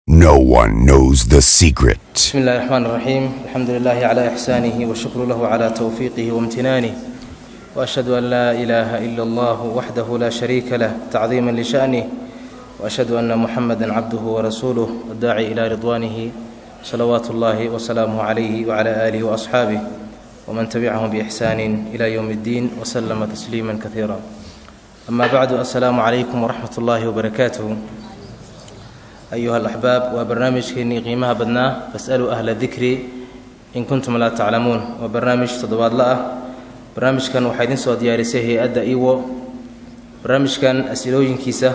No one knows the secret. بسم الله الرحمن الرحيم، الحمد لله على إحسانه، والشكر له على توفيقه وامتنانه، وأشهد أن لا إله إلا الله وحده لا شريك له تعظيما لشأنه، وأشهد أن محمدا عبده ورسوله الداعي إلى رضوانه، صلوات الله وسلامه عليه وعلى آله وأصحابه ومن تبعهم بإحسان إلى يوم الدين وسلم تسليما كثيرا. أما بعد، السلام عليكم ورحمة الله وبركاته أيها الأحباب. Waa barnaamijkeenii qiimaha badnaa، فاسألوا أهل الذكر إن كنتم لا تعلمون. Waa barnaamij toddobaadla ah. Barnaamijkan waxaa idin soo diyaarisay hay-adda IWO. Barnaamijkan asilooyinkiisa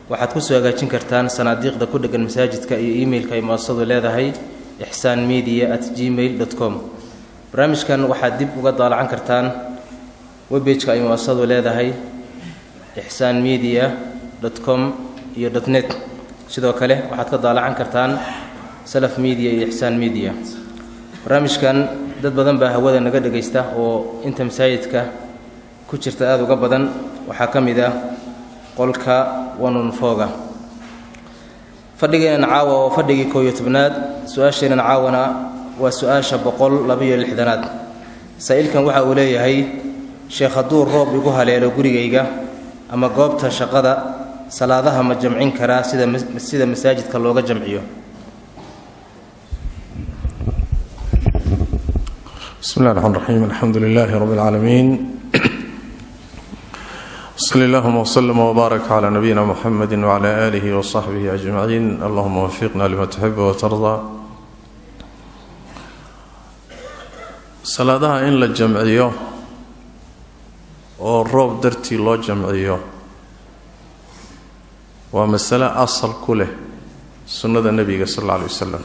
waxaad kusoo hagaajin kartaan sanaadiiqda ku dhegan masaajidka iyo emailka ay muasasadu leedahay, ixsaanmedia@gmail.com. Barnaamijkan waxaad dib uga daalacan kartaan webpage-ka ay muasasadu leedahay, ixsaanmedia.com iyo .net. Sidoo kale waxaad ka daalacan kartaan Salaf Media iyo Ixsaan Media. Barnaamijkan dad badan baa hawada naga dhegaysta oo inta masaajidka ku jirta aada uga badan. Waxaa ka mid ah qolka wanunfoga. Fadhigeenan caawa oo fadhigii 11aad, su-aasheenan caawana waa su-aasha 162aad. Saa-iilkan waxa uu leeyahay: "Sheekh, hadduu roob igu haleelo gurigayga ama goobta shaqada, salaadaha ma jamcin karaa sida masaajidka looga jamciyo?" Bismi اllah الرحmn الرaxيim، alxamdu lilahi rb اlcaalamiin, slى اllahuma wslm wbaarak clى nabiyina mxamedi wclى alih wصaxbihi ajmaciin. Allahuma wafiqna lima tuxib wtarda. Salaadaha in la jamciyo oo roob dartii loo jamciyo waa masale asal ku leh sunnada nebiga sal alla alay wasalam.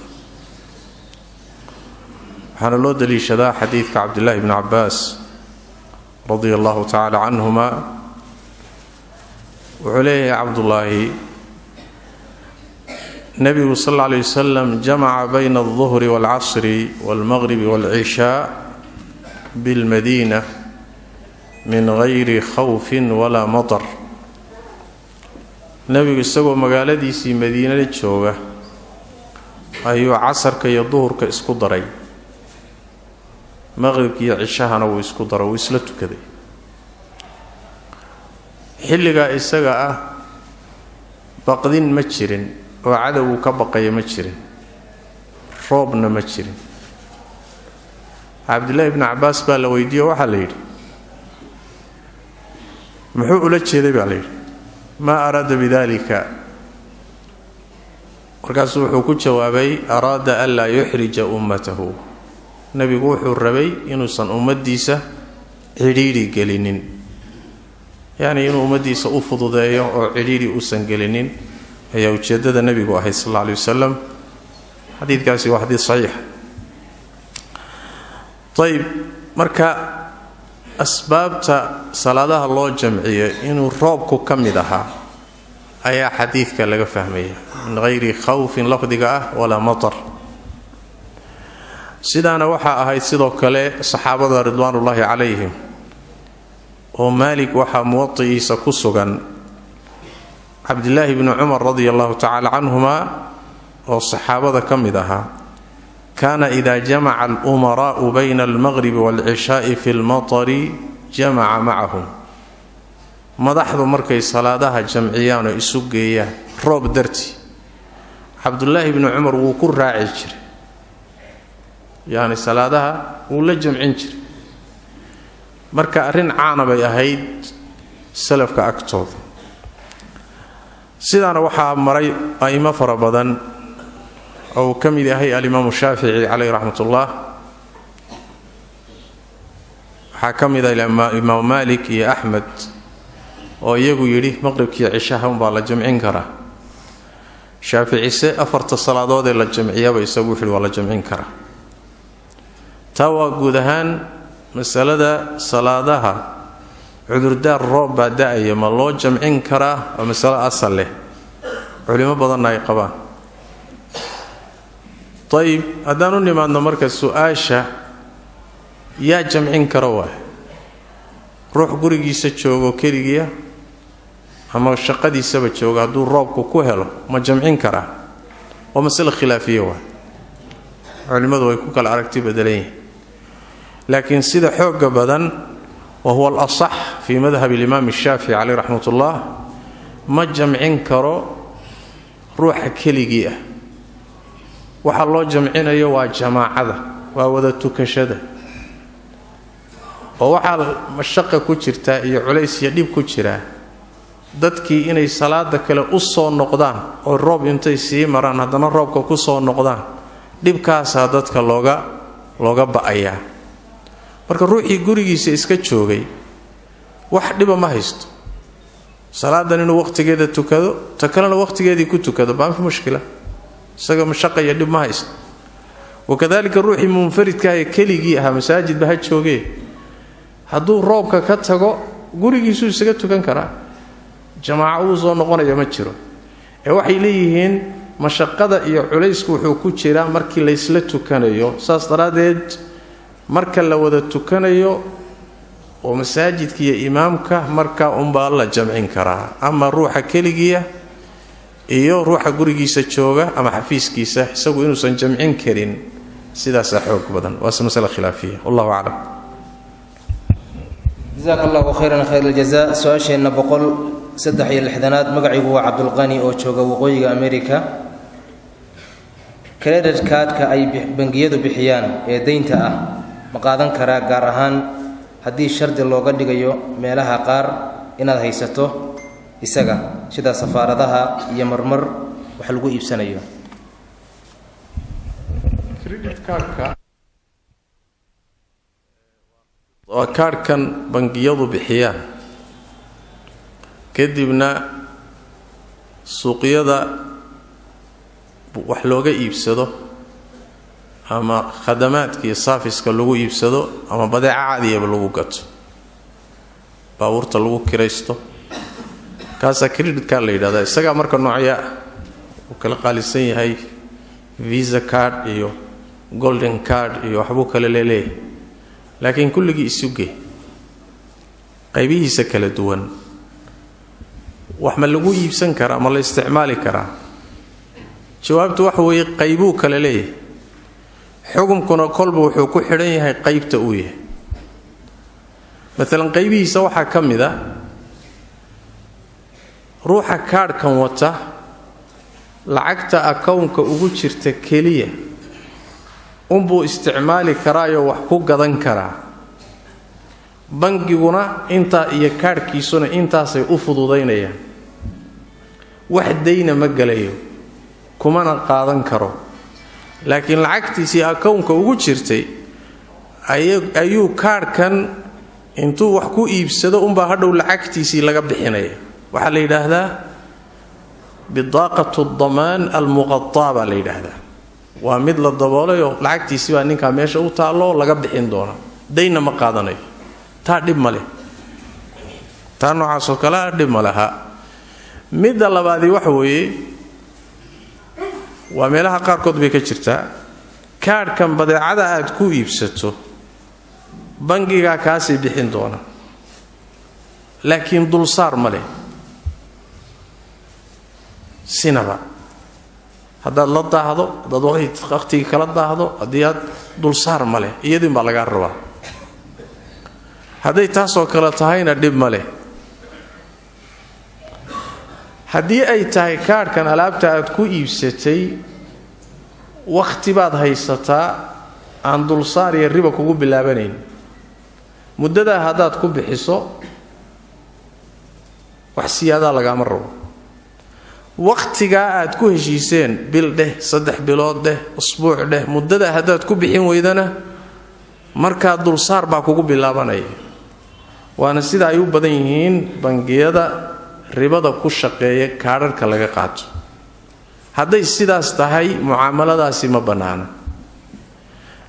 Waxaana loo daliishadaa xadiidka Cabdillahi bni Cabaas radia allahu tacaala canhuma. Wuxuu leeyahay Cabdullaahi: nebigu sal alla alay wasalam jamaca bayna alduhri waalcasri waalmaqribi waalcishaa bilmadiina min gayri khawfin walaa matar. Nebigu isagoo magaaladiisii Madiinada jooga ayuu casarka iyo duhurka isku daray, maqribka iyo cishahana wuu isku daro, wuu isla tukaday. Xilligaa isaga ah baqdin ma jirin oo cadowgu ka baqaya ma jirin, roobna ma jirin. Cabdillaahi bni Cabaas baa la weydiiye, waxaa la yidhi: "Muxuu ula jeeday?" baa la yidhi. "Maa araada bidalika?" Markaasuu wuxuu ku jawaabay: "Araada an laa yuxrija ummatahu." Nebigu wuxuu rabay inuusan ummaddiisa cidhiidhi gelinin, yacni inuu ummaddiisa u fududeeyo oo cidhiidhi uusan gelinin ayaa ujeeddada nebigu ahayd sal alla alay wasalam. Xadiidkaasi waa xadiid saxiixa. Ayib, marka asbaabta salaadaha loo jamciyo inuu roobku ka mid ahaa ayaa xadiidka laga fahmaya, min hayri khawfin lafdiga ah walaa matar. Sidaana waxaa ahayd sidoo kale saxaabada ridwaanullaahi calayhim, oo Maalik waxaa muwadi'iisa ku sugan Cabdilaahi bni Cumar radia allahu tacaala canhuma oo saxaabada ka mid ahaa: kaana ida jamaca alumaraa'u bayna almaqribi waalcishaai fi lmatari jamaca macahum. Madaxdu markay salaadaha jamciyaan oo isu geeyaan roob darti, Cabdulaahi bni Cumar wuu ku raaci jiray, yacni salaadaha wuu la jamcin jiray. Marka arrin caana bay ahayd salafka agtooda. Sidaana waxaa maray a'imo fara badan oo uu ka mid yahay alimaamu Shaafici caleyh raxmatullah. Waxaa ka mid ah Imaamu Maalik iyo Axmed oo iyagu yidhi maqribkiiyo cishaha unbaa la jamcin karaa. Shaaficise afarta salaadoodee la jamciyaba isagu wuxu yidhi waa la jamcin karaa. Taa waa guud ahaan masalada salaadaha cudurdaar roob baa da-aya ma loo jamcin karaa. Waa masalo asal leh, culimo badanna ay qabaan. Ayib, haddaan u nimaadno marka su-aasha yaa jamcin kara, waay ruux gurigiisa joogo keligiia ama shaqadiisaba jooga, hadduu roobku ku helo ma jamcin karaa? Waa masale khilaafiya, waa culimmadu way ku kala aragti bedelan yihiin, laakiin sida xooga badan, wa huwa alasax fii madhab alimaam ashaafici caleyh raxmat ullah, ma jamcin karo ruuxa keligii ah. Waxa loo jamcinayo waa jamaacada, waa wada tukashada, oo waxaa mashaqa ku jirtaa iyo culays iyo dhib ku jiraa dadkii inay salaada kale u soo noqdaan oo roob intay sii maraan haddana roobka ku soo noqdaan. Dhibkaasaa dadka looga ba'ayaa. Marka ruuxii gurigiisa iska joogay wax dhiba ma haysto, salaadan inuu waqhtigeeda tukado, ta kalena waqhtigeedii ku tukado, baafi mushkila, isaga mashaqa iyo dhib ma haysto. Wakadalika ruuxii munfaridkaah ee keligii ahaa, masaajidba ha joogee, hadduu roobka ka tago gurigiisuu isaga tukan karaa, jamaaco uu soo noqonaya ma jiro. Ee waxay leeyihiin mashaqada iyo culaysku wuxuu ku jiraa markii laysla tukanayo. Saas daraaddeed marka la wada tukanayo oo masaajidka iyo imaamka, markaa unbaa la jamcin karaa. Ama ruuxa keligiia iyo ruuxa gurigiisa jooga ama xafiiskiisa, isagu inuusan jamcin karin, sidaasaa xoog badan. Waase masale khilaafiya, wallahu aclam. Jasaaka allahu khayran khayr aljaza. Su-aasheenna 163aad: magacaygu waa Cabdulqani oo jooga Waqooyiga America. Credit cardka ay bangiyadu bixiyaan ee deynta ah ma qaadan karaa, gaar ahaan haddii shardi looga dhigayo meelaha qaar inaad haysato isaga, sida safaaradaha iyo marmar wax lagu iibsanayo? Credit cardka waa kaadhkan bangiyadu bixiyaan, kadibna suuqyada wax looga iibsado ama khadamaadka iyo serviceka lagu iibsado ama badeeca cadiyaba lagu gato, baabuurta lagu kiraysto, kaasaa credit card la yidhahdaa. Isagaa marka noocyaa uu kala qaalisan yahay, Visa card iyo golden card iyo waxbuu kale leeleeyahay, laakiin kulligii isuge qaybihiisa kala duwan wax ma lagu iibsan karaa, ma la isticmaali karaa? Jawaabtu waxa weeye, qaybuu kale leeyahay, xukumkuna kolba wuxuu ku xidhan yahay qaybta uu yahay. Maalan qaybihiisa waxaa ka mid a, ruuxa kaadhkan wata lacagta akownka ugu jirta keliya unbuu isticmaali karaayoo wax ku gadan karaa, bangiguna intaa iyo kaadhkiisuna intaasay u fududaynayaan. Wax dayna ma gelayo, kumana qaadan karo, laakiin lacagtiisii akownka ugu jirtay ayuu kaadhkan intuu wax ku iibsado unbaa hadhow lacagtiisii laga bixinaya. Waxaa la yidhaahdaa bidaaqatu damaan almuqataa baa la yidhaahdaa. Waa mid la daboolayoo lacagtiisii baa ninkaa meesha u taallo, laga bixin doona, daynna ma qaadanayo. Taa dhib ma leh, taa noocaasoo kalea dhib ma laha. Midda labaadii waxa weeye, waa meelaha qaarkood bay ka jirtaa, kaadhkan badeecada aad ku iibsato bangigaa kaasii bixin doona, laakiin dulsaar ma leh sinaba. Haddaad la daahdo, haddaad waqhtigii kala daahdo, haddii aad dulsaar ma leh, iyadiin baa lagaa rabaa. Hadday taasoo kale tahayna dhib ma leh. Haddii ay tahay kaadhkan alaabta aad ku iibsatay wakhti baad haysataa aan dulsaar iyo riba kugu bilaabanayn, muddadaa haddaad ku bixiso wax siyaadaa lagaama rabo. Wakhtigaa aad ku heshiiseen, bil dheh, 3 bilood dheh, usbuuc dheh, muddadaa haddaad ku bixin weydana markaa dulsaar baa kugu bilaabanaya. Waana sida ay u badan yihiin bangiyada ribada ku shaqeeya kaadharhka laga qaato. Hadday sidaas tahay mucaamaladaasi ma bannaana.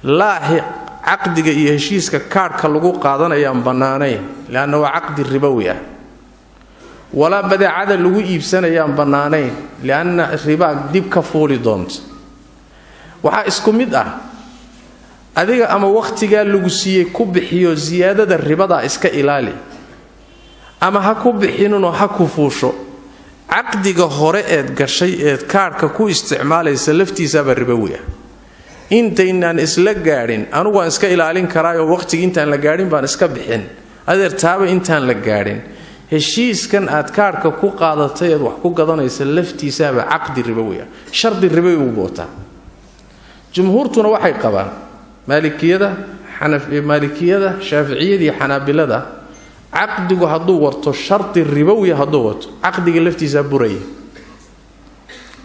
Laaxi caqdiga iyo heshiiska kaadhka lagu qaadanayaan bannaanayn, leanna waa caqdi ribowi ah. Walaa badeecada lagu iibsanayaan bannaanayn, lianna ribaa dib ka fuuli doonta. Waxaa isku mid ah adiga ama wakhtigaa lagu siiyey ku bixiyo, siyaadada ribadaa iska ilaali, ama ha ku bixininoo ha ku fuusho. Caqdiga hore eed gashay eed kaarhka ku isticmaalaysa laftiisaabaa ribowi ah. Intaynaan isla gaadhin anugu waan iska ilaalin karaayoo waqhtigii intaan la gaadhin baan iska bixin, adeer taaba intaan la gaadhin heshiiskan aad kaarhka ku qaadatay eed wax ku gadanaysa laftiisaaba caqdi ribowi ah, shardi ribowi buu wataa. Jumhuurtuna waxay qabaan maalikiyada, maalikiyada, shaaficiyada iyo xanaabilada, caqdigu hadduu wato shardi ribowi hadduu wato caqdiga laftiisaa buraya.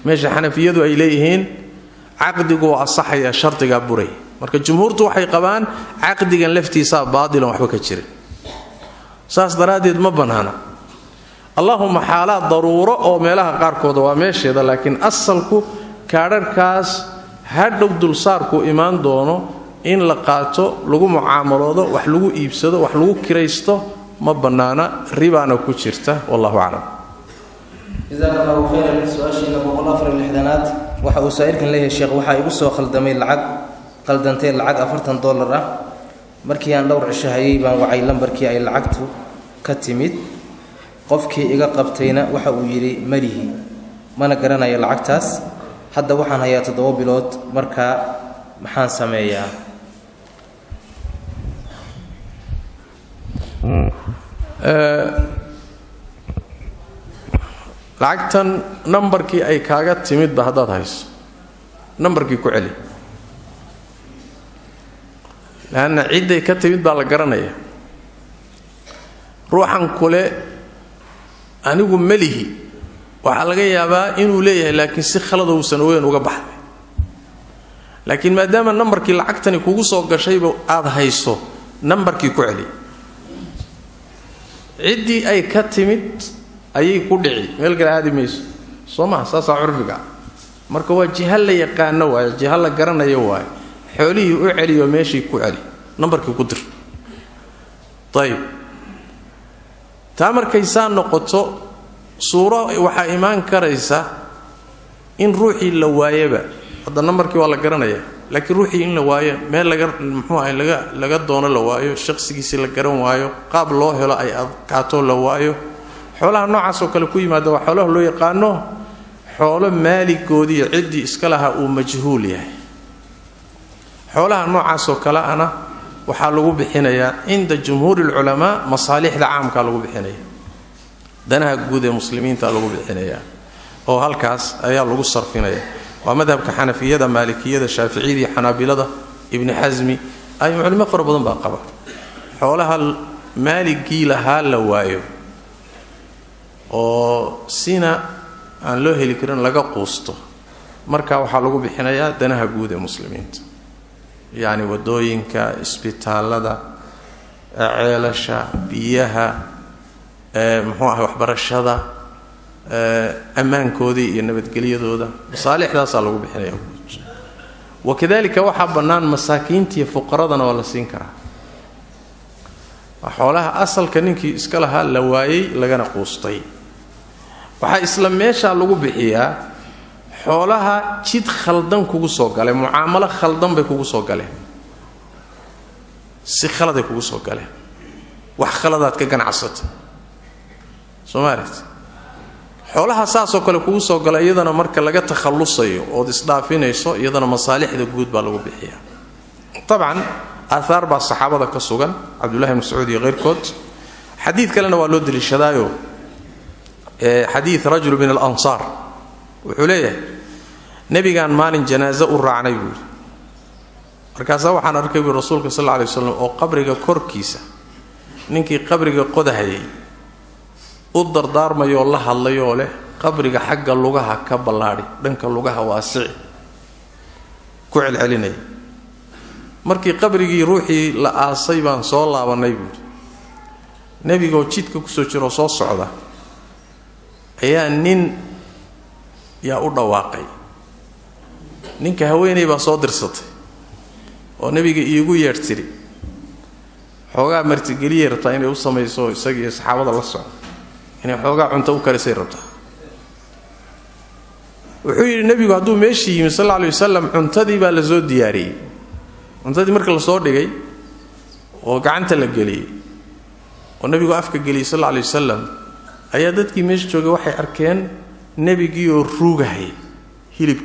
Meesha xanafiyadu ay leeyihiin caqdigu waa asaxaya, shardigaa buraya. Marka jumhuurtu waxay qabaan caqdigan laftiisaa baadilan waxba ka jirin, saas daraaddeed ma bannaana. Allahuma xaalaad daruuro oo meelaha qaarkooda waa meesheeda, laakiin asalku kaadharhkaas hadhow dulsaarku imaan doono in la qaato, lagu mucaamaloodo, wax lagu iibsado, wax lagu kiraysto ma bannaana, ribaana ku jirta. Wallahu aclam. Jazaaka allahu khayran. Su-aashiina 164aad waxa uu saa'ilkan leeyahay: sheekh, waxaa igu soo khaldamay lacag, khaldantay lacag $40 ah. Markii aan dhowr cisho hayay baan wacay lambarkii ay lacagtu ka timid. Qofkii iga qabtayna waxa uu yidhi malihi, mana garanayo lacagtaas. Hadda waxaan hayaa 7 bilood, markaa maxaan sameeyaa? Lacagtan nambarkii ay kaaga timidba haddaad hayso, nambarkii ku celi, leanna cidday ka timid baa la garanaya. Ruuxan kule anigu melihi waxaa laga yaabaa inuu leeyahay, laakiin si khalada uusan ogeyn uga baxday. Laakiin maadaama nambarkii lacagtani kugu soo gashayba aada hayso, nambarkii ku celi, ciddii ay ka timid ayay ku dhici, meel kale aadi mayso. Soo maha? Saasaa curfiga. Marka waa jiha la yaqaano waayo, jiha la garanayo waayo. Xoolihii u celiyo, meeshii ku celi, nambarkii ku dir. Ayib, taa markay saa noqoto, suuro waxaa imaan karaysa in ruuxii la waayaba. Hadda nambarkii waa la garanaya, laakiin ruuxii in la waayo, meel laga muxuu ahay laga doono la waayo, shaqsigiisii la garan waayo, qaab loo helo ay adkaatoo la waayo. Xoolaha noocaasoo kale ku yimaada waa xoolaha loo yaqaano xoolo maaligoodiiyo ciddii iska lahaa uu majhuul yahay. Xoolaha noocaasoo kale ana waxaa lagu bixinayaa cinda jumhuuri alculamaa masaalixda caamkaa lagu bixinaya, danaha guud ee muslimiinta lagu bixinayaa, oo halkaas ayaa lagu sarfinaya. Waa madhabka xanafiyada, maalikiyada, shaaficiyada iyo xanaabilada, Ibni Xasmi ay culimo fara badan baa qaba. Xoolaha maaligii lahaa la waayo oo sina aan loo heli karin, laga quusto, marka waxaa lagu bixinayaa danaha guud ee muslimiinta, yacni wadooyinka, isbitaalada, ceelasha biyaha, muxuu ahay, waxbarashada, ammaankoodii iyo nabadgelyadooda, masaalixdaasaa lagu bixinaya guud. Wakadalika waxaa bannaan masaakiintiiyo fuqaradana waa la siin karaa. Xoolaha asalka ninkii iska lahaa la waayey lagana quustay, waxaa isla meeshaa lagu bixiyaa. Xoolaha jid khaldan kugu soo galay, mucaamalo khaldan bay kugu soo galeen, si khaladay kugu soo galeen, wax khaladaad ka ganacsatay, soo maarat? Xoolaha saasoo kale kugu soo gala, iyadana marka laga takhallusayo ood isdhaafinayso, iyadana masaalixda guud baa lagu bixiyaa. Dabcan aathaar baa saxaabada ka sugan, Cabdullahi bn Mascuud iyo keyrkood. Xadiid kalena waa loo deliishadaayo, xadiid rajul min alansaar wuxuu leeyahay: nebigaan maalin janaaso u raacnay, buu yidhi. Markaasaa waxaan arkay, bui, rasuulka sal alla alay waslam oo qabriga korkiisa ninkii qabriga qodahayay u dardaarmayoo la hadlayoo leh: "Qabriga xagga lugaha ka ballaadhi, dhanka lugaha waasici," ku celcelinaya. Markii qabrigii ruuxii la aasay baan soo laabannay, buuhi. Nebigoo jidka kusoo jiroo soo socda ayaa nin yaa u dhawaaqay. Ninka haweeney baa soo dirsatay oo nebiga iigu yeedh tiri, xoogaa martigeliyay rabtaa inay u samayso isagiiyo saxaabada la socdo, inay xoogaa cunto u karisay rabtaa. Wuxuu yidhi nebigu hadduu meeshii yimi sal alla alay wasalam, cuntadii baa la soo diyaariyey. Cuntadii marka la soo dhigay oo gacanta la geliyey oo nebigu afka geliyey sal alla alay wasalam, Ayaa dadkii meesha joogay waxay arkeen nebigiioo ruugahaya hilib,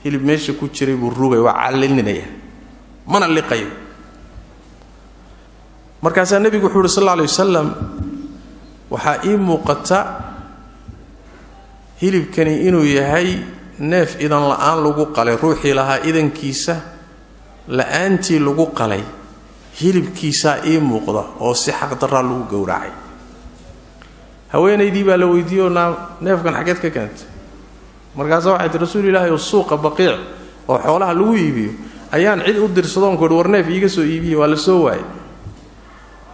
hilib meesha ku jiray buu ruugaya, waa callinaya, mana liqayo. Markaasaa nebigu wuxuu yidhi sal alla alay wasalam, waxaa ii muuqata hilibkani inuu yahay neef idan la'aan lagu qalay, ruuxii lahaa idankiisa la'aantii lagu qalay, hilibkiisaa ii muuqda oo si xaqdarraa lagu gowracay. Haweenaydii baa la weydiiyey oo neefkan xaggeed ka keentay? Markaasa waxay tihi, rasuul ilaahi oo suuqa Baqiic oo xoolaha lagu iibiyo ayaan cid u dirsadoon ku idhi, war neef iiga soo iibiye, waa la soo waayey.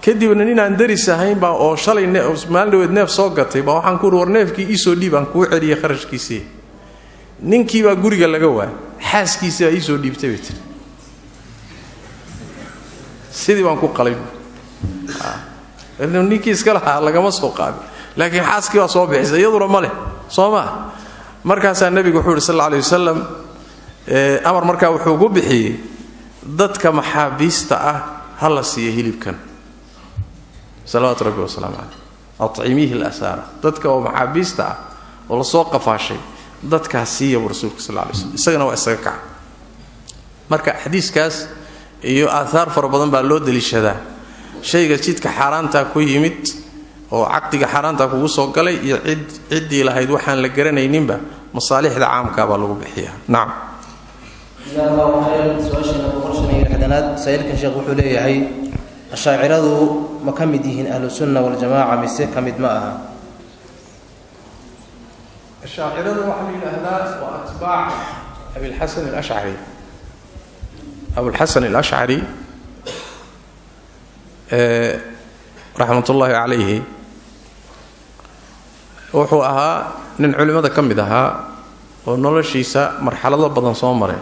Kadibna ninaan daris ahayn baa oo shalay maalin dhaweed neef soo gatay baa waxaan ku uhi, war neefkii iisoo dhiib, aan kuu celiyey kharashkiisii. Ninkiibaa guriga laga waayay, xaaskiisii baa iisoo dhiibtay, bay tiri, sidii baan ku qalay. Ninkii iska lahaa lagama soo qaadin, laakiin xaaskii baa soo bixisay, iyaduna ma leh, soo maa? Markaasaa nebigu wuxuu yidhi sal alla alay wasalam, amar markaa wuxuu ku bixiyey, dadka maxaabiista ah ha la siiyo hilibkan, salawaatu rabbi wasalaamu caleyh. Acimiihi alasaara, dadka oo maxaabiista ah oo lasoo qafaashay, dadkaas siiya buu rasuulka sal lay slam, isagana waa isaga kaca. Marka xadiiskaas iyo aathaar fara badan baa loo deliishadaa shayga jidka xaaraantaa ku yimid oo caqdiga xaaraantaa kugu soo galay iyo cid ciddii lahayd waxaan la garanayninba, masaalixda caamkaa baa lagu bixiyaa. Nacam. Jaza allahu khayran. Su-aasheena 165aad, saa'ilkan sheekh wuxuu leeyahay, ashaaciradu ma ka mid yihiin Ahlusunna Waljamaaca mise ka mid ma aha? Ashaacirada waxaa la yidhaahdaa waa atbaac Abilxasan Alashcari. Abulxasan Alashcari raxmat ullaahi calayhi wuxuu ahaa nin culimmada ka mid ahaa oo noloshiisa marxalado badan soo maray.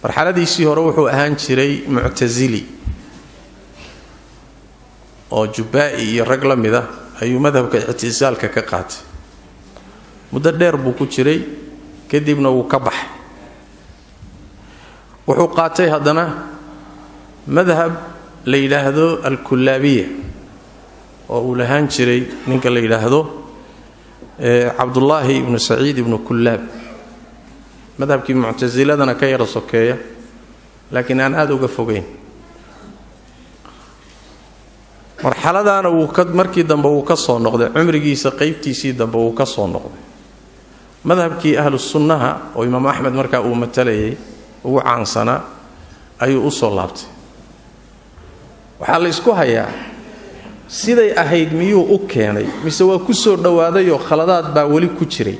Marxaladiisii hore wuxuu ahaan jiray muctasili oo Jubbaa'i iyo rag la mida ayuu madhabka ictisaalka ka qaatay. Muddo dheer buu ku jiray, kadibna wuu ka baxay. Wuxuu qaatay haddana madhab la yidhaahdo Alkullaabiya oo uu lahaan jiray ninka la yidhaahdo Cabdullaahi ibnu Saciid ibnu Kullaab, madhabkii muctasiladana ka yara sokeeya laakiin aan aada uga fogeyn. Marxaladaana wuu ka markii dambe wuu ka soo noqday, cumrigiisa qeybtiisii dambe wuu ka soo noqday madhabkii ahlu sunnaha oo Imaam Axmed markaa uu matalayay ugu caansanaa ayuu u soo laabtay. Waxaa la isku hayaa, siday ahayd miyuu u keenay mise waa ku soo dhowaadayoo khaladaad baa weli ku jiray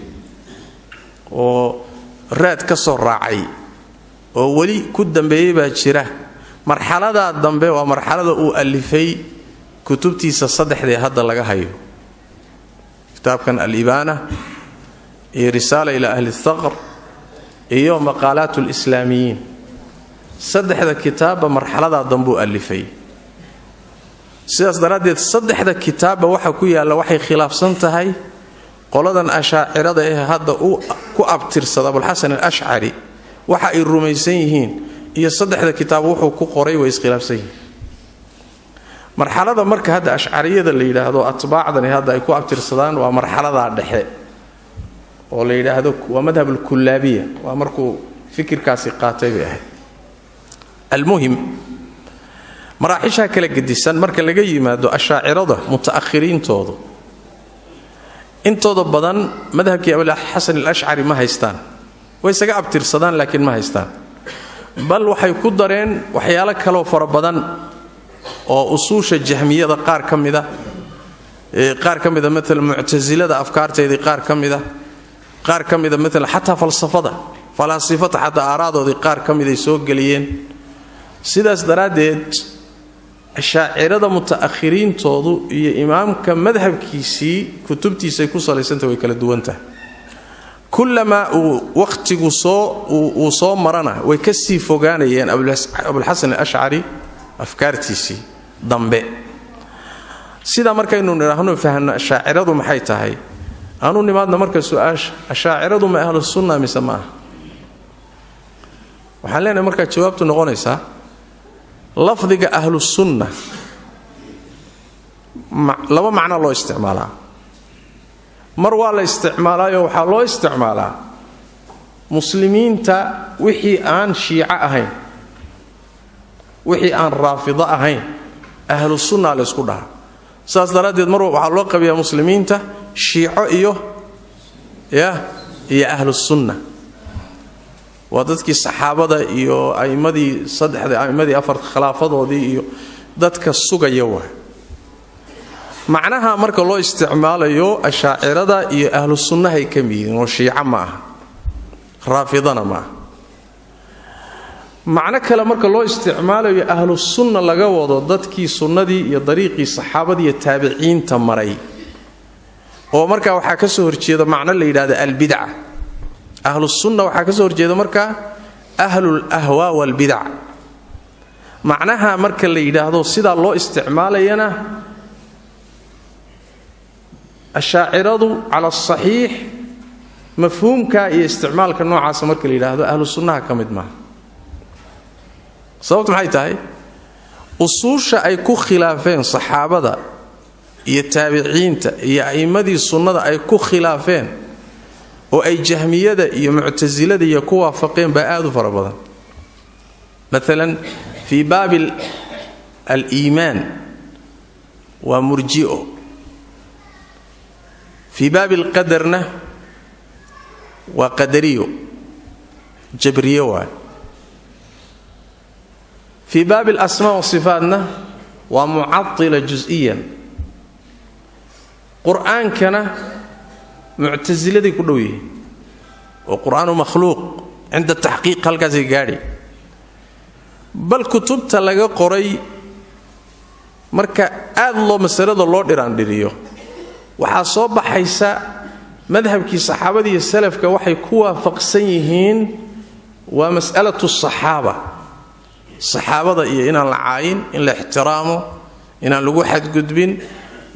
oo raad ka soo raacay oo weli ku dambeeyey baa jira? Marxaladaa dambe waa marxalada uu alifay kutubtiisa saddexdee hadda laga hayo, kitaabkan Alibaana iyo Risaala ilaa Ahli Thaqr iyo Maqaalaat Alislaamiyiin. Saddexda kitaabba marxaladaa dambuu alifay. Sidaas daraaddeed saddexda kitaabba waxa ku yaalla waxay khilaafsan tahay qoladan ashaacirada ee hadda ku abtirsada Abulxasan Alashcari waxa ay rumaysan yihiin iyo saddexda kitaab wuxuu ku qoray way iskhilaafsan yihiin. Marxalada marka hadda ashcariyada la yidhaahdo, atbaacdani hadda ay ku abtirsadaan, waa marxaladaa dhexe oo la yidhaahdo waa madhab alkullaabiya, waa markuu fikirkaasi qaatay bay ahayd. Almuhim, maraaxishaa kala gedisan marka laga yimaado, ashaacirada muta'ahiriintoodu intooda badan madhabkii Abulxasan Alashcari ma haystaan. Way isaga abtirsadaan laakiin ma haystaan, bal waxay ku dareen waxyaalo kaloo fara badan oo usuusha jahmiyada qaar ka mida, qaar ka mida maalan muctasilada afkaarteedii qaar ka mida, qaar ka mida maalan xataa falsafada, falaasifata xataa aaraadoodii qaar ka miday soo geliyeen. Sidaas daraaddeed ashaacirada muta'ahiriintoodu iyo imaamka madhabkiisii kutubtiisay ku salaysantah way kala duwan tahay. Kullamaa uu wakhtigu soo uu soo marana way ka sii fogaanayeen Abulxasan Alashcari afkaartiisii dambe. Sidaa markaynu nidhaahno, fahno ashaaciradu maxay tahay, aanu nimaadna marka su-aasha, ashaaciradu ma ahlu sunna mise ma aha? Waxaan leenahay markaa jawaabtu noqonaysaa, lafdiga ahlu sunna Laba macno loo isticmaalaa. Mar waa la isticmaalaayo, waxaa loo isticmaalaa muslimiinta wixii aan shiico ahayn, wixii aan raafido ahayn, ahlu sunna la isku dhahaa. Saas daraaddeed mar waxaa loo qabiyaa muslimiinta shiico iyo ya iyo ahlu sunna. Waa dadkii saxaabada iyo a'immadii saddexda, a'immadii afarta, khilaafadoodii iyo dadka sugaya waa. Macnaha marka loo isticmaalayo ashaacirada iyo ahlu sunnahay ka mid yihiin, oo shiico ma aha, raafidana ma aha. Macno kale marka loo isticmaalayo ahlu sunna laga wado dadkii sunnadii iyo dariiqii saxaabadii iyo taabiciinta maray, oo markaa waxaa ka soo horjeeda macno la yidhahda albidca. Ahlu sunna waxaa ka soo horjeeda markaa ahlul ahwaa walbidac. Macnaha marka la yidhaahdo sidaa loo isticmaalayana, ashaaciradu cala asaxiix mafhuumka iyo isticmaalka noocaasa marka la yidhaahdo ahlu sunnaha ka mid maaha. Sababtu maxay tahay? Usuusha ay ku khilaafeen saxaabada iyo taabiciinta iyo a'immadii sunnada ay ku khilaafeen oo ay jahmiyada iyo muctasilada iyo ku waafaqeen baa aad u fara badan. Maalan fii baabi aliimaan waa murji'o, fii baabi alqadarna waa qadariyo, jabriyo waay, fii baabi alasmaa wasifaatna waa mucatila jus'iyan, qur-aankana muctasiladay ku dhow yihiin oo qur-aanu makhluuq cinda taxqiiq halkaasay gaadhi. Bal kutubta laga qoray marka aad loo masalada loo dhiraandhiriyo, waxaa soo baxaysa madhabkii saxaabada iyo salafka waxay ku waafaqsan yihiin waa mas'alatu saxaaba, saxaabada iyo inaan la caayin, in la ixtiraamo, inaan lagu xadgudbin,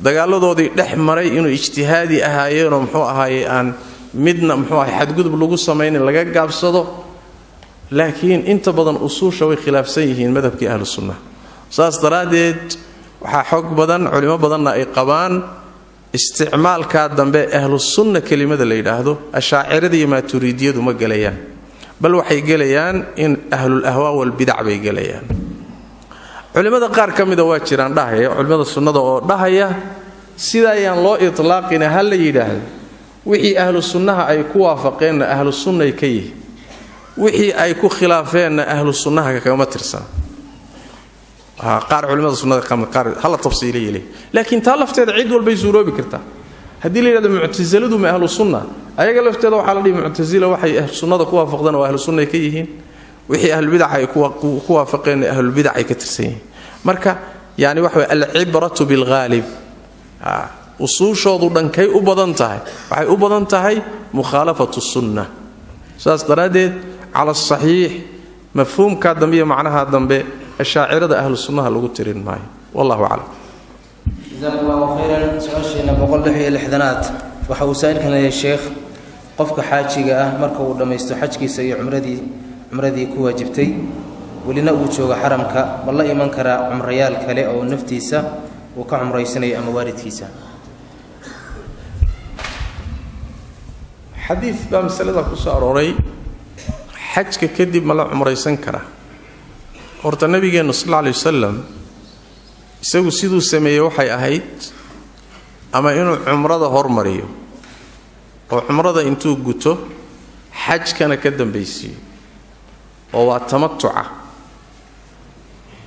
dagaaladoodii dhex maray inuu ijtihaadi ahaayeenoo muxuu ahaaye aan midna muxuu ahay xadgudub lagu samaynin, laga gaabsado. Laakiin inta badan usuusha way khilaafsan yihiin madhabkii ahlu sunna. Saas daraaddeed waxaa xog badan, culimo badanna ay qabaan isticmaalkaa dambe ahlu sunna kelimada la yidhaahdo ashaacirada iyo maaturiidiyadu ma gelayaan, bal waxay gelayaan in ahlul ahwaa walbidac bay gelayaan. Culimmada qaar ka mida waa jiraan dhahaya, culimmada sunnada oo dhahaya sida ayaan loo itlaaqina, ha la yidhaahdo wixii ahlu sunnaha ay ku waafaqeenna ahlu sunnay ka yihi, wixii ay ku khilaafeenna ahlu sunnaha kagama tirsana. Qaar culimada sunnada qaar hala tafsiiliya leeyihin, laakiin taa lafteeda cid walbay suuroobi kartaa. Haddii la yidhahdo muctasiladu ma ahlu sunna, ayaga lafteeda waxaa la dhihi muctasila waxay ahlu sunnada ku waafaqdana waa ahlu sunnay ka yihiin, wixii ahlulbidac ay ku waafaqeenna ahlulbidac ay ka tirsan yihiin. Marka yani waxa way alcibratu bilghaalib, usuushoodu dhankay u badan tahay, waxay u badan tahay mukhaalafatu sunna. Saas daraaddeed cala asaxiix mafhuumkaa dambe iyo macnaha dambe ashaacirada ahlu sunnaha lagu tirin maayo. Wallahu aclam. Jazaak allahu khayran. Su-aasheena 166aad waxa uu saa'ilkan leeyahay: sheekh, qofka xaajiga ah marka uu dhammaysto xajkiisa iyo cumradii ku waajibtay, welina uu joogo xaramka, ma la iman karaa cumrayaal kale oo naftiisa uu ka cumraysanayo ama waalidkiisa? Xadiid baa masalada ku soo arooray, xajka kadib ma la cumraysan karaa? Horta nabigeennu sal alla alay wasalam isagu siduu sameeyey waxay ahayd ama inuu cumrada hormariyo oo cumrada intuu guto xajkana ka dambaysiiyo, oo waa tamatuca,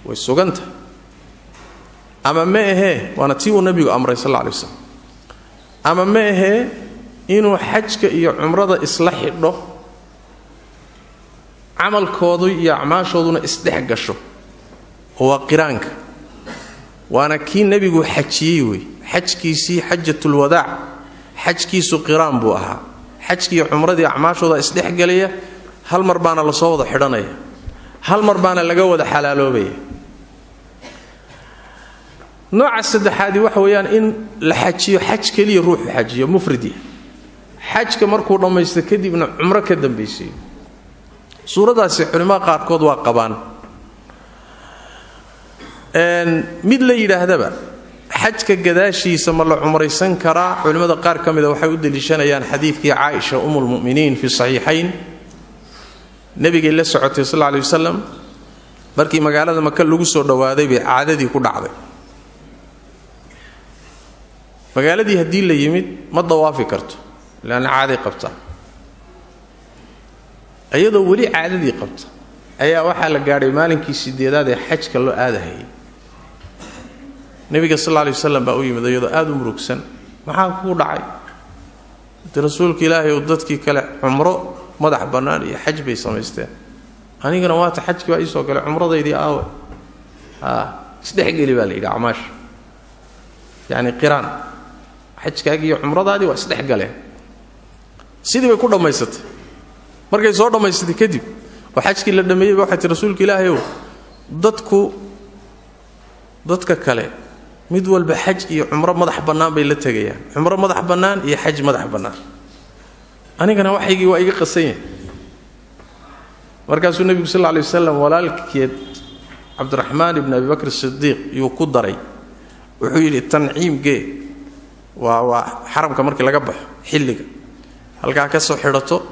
way sugantahay, ama ma ahee, waana tii uu nabigu amray sal alla alay waslam, ama ma ahee inuu xajka iyo cumrada isla xidho, camalkoodu iyo acmaashooduna isdhex gasho, oo waa qiraanka. Waana kii nebigu xajiyey wey, xajkiisii xajatulwadaac xajkiisu qiraan buu ahaa. Xajkiiyo cumradii acmaashooda isdhexgelaya, hal mar baana lasoo wada xidhanaya, hal mar baana laga wada xalaaloobaya. Nooca saddexaadii waxa weeyaan in la xajiyo xaj keliya, ruuxu xajiyo mufridi, xajka markuu dhammaysto kadibna cumro ka dambaysiiyo. Suuradaasi culimmada qaarkood waa qabaan. Mid la yidhaahdaba Xajka gadaashiisa ma la cumraysan karaa? Culimmada qaar ka mida waxay u deliishanayaan xadiidkii Caaisha umulmu'miniin fi saxiixayn. Nebigay la socotay sal alla aley wasalam, markii magaalada Maka lagu soo dhowaaday bay caadadii ku dhacday. Magaaladii haddii la yimid ma dawaafi karto, leanna caaday qabtaa. Iyadoo weli caadadii qabta ayaa waxaa la gaadhay maalinkii 8aad ee xajka loo aadahayay. Nebiga sal alla alay wasalam baa u yimid iyadoo aada u murugsan. Maxaa kuu dhacay? De rasuulka ilaahay uu dadkii kale cumro madax bannaan iyo xaj bay samaysteen, anigana waata xajkii baa iisoo galay, cumradaydii aawe. Isdhexgeli baa la yidhi acmaasha, yacni qiraan, xajkaagii iyo cumradaadii waa isdhexgaleen. Sidii bay ku dhammaysatay. Markay soo dhammaysatay kadib oo xajkii la dhammeeyeyba waxay tii, rasuulka ilaahayow, dadku dadka kale mid walba xaj iyo cumro madax bannaan bay la tegayaan, cumro madax bannaan iyo xaj madax bannaan, anigana waxaygii waa iga qasan yahay. Markaasuu nebigu sal alla alay wasalam walaalkeed Cabdiraxmaan ibni Abi Bakr Sidiiq yuu ku daray. Wuxuu yidhi, Tanciim gee, waa xaramka markii laga baxo xilliga, halkaa ka soo xidhato,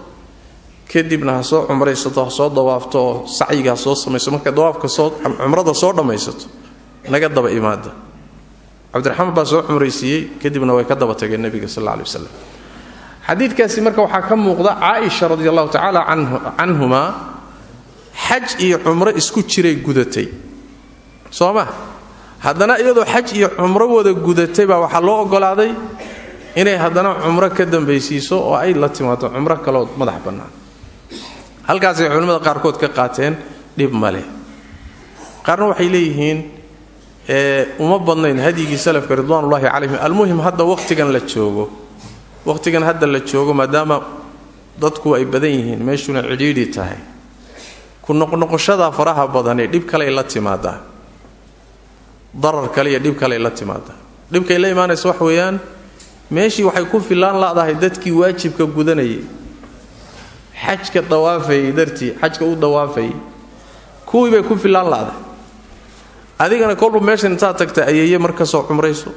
kadibna ha soo cumraysato, ha soo dawaafto oo sacyiga ha soo samayso. Marka dawaafka soo cumrada soo dhammaysato, naga daba imaada. Cabdiraxmaan baa soo cumraysiiyey, kadibna way ka daba tageen nebiga sal alla alay wasalam. Xadiidkaasi marka waxaa ka muuqda Caaisha radi allahu tacaala canhumaa xaj iyo cumro isku jiray gudatay, soo ma? Haddana iyadoo xaj iyo cumro wada gudatay baa waxaa loo ogolaaday inay haddana cumro ka dambaysiiso oo ay la timaado cumro kalood madax bannaan. Halkaasay culimmada qaarkood ka qaateen dhib ma leh. Qaarna waxay leeyihiin uma badnayn hadyigii salafka ridwaanullahi calayhim. Almuhim, hadda wakhtigan la joogo, wakhtigan hadda la joogo, maadaama dadku ay badan yihiin, meeshuna cidhiidhi tahay, ku noqnoqoshada faraha badani dhib kaley la timaadaa, darar kale iyo dhib kaley la timaadaa. Dhibkay la imaanaysa wax weeyaan, meeshii waxay ku filaan la'dahay dadkii waajibka gudanayay, xajka dawaafayay dartii xajka u dawaafayay, kuwii bay ku filaan la'dahay. Adigana kolba meeshan intaad tagta ayeeye mar ka soo cumrayso,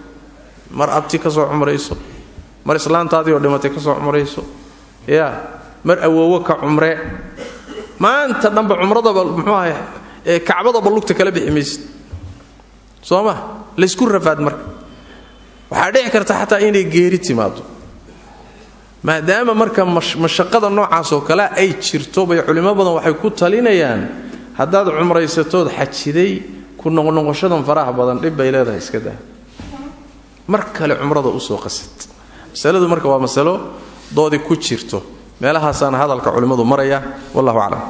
mar abti ka soo cumrayso, mar islaantaadii oo dhimatay ka soo cumrayso, yaa mar awoowo ka cumree, maanta dhanba cumradaba muxuu ahay kacbadaba lugta kala bixi maysid, soo ma? Laysku rafaad. Marka waxaa dhici karta xataa inay geeri timaado. Maadaama marka mashaqada noocaas oo kale ay jirto, bay culimo badan waxay ku talinayaan haddaad cumraysatood xajiday, ku noqnoqoshadan faraha badan dhib bay leedahay, iska daa, mar kale cumrada usoo qasad. Masaladu marka waa masalo doodi ku jirto, meelahaasaana hadalka culimmadu maraya. Wallahu aclam.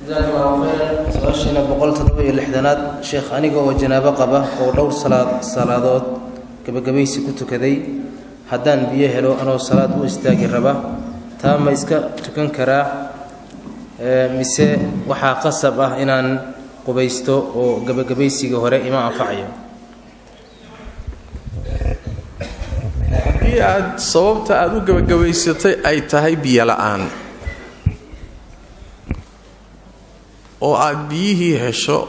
Jazaak allahu khayran. Su-aashiina 167aad: sheekh, aniga oo janaabo qaba oo dhowr salaadood gebagabaysi ku tukaday, haddaan biyo helo anoo salaad u istaagi raba, taa ma iska tukan karaa mise waxaa qasab ah inaan qubaysto oo gebagabaysiga hore ima anfacayo? Haddii aad sababta aada u gebagabaysatay ay tahay biyo la-aan oo aad biyihii hesho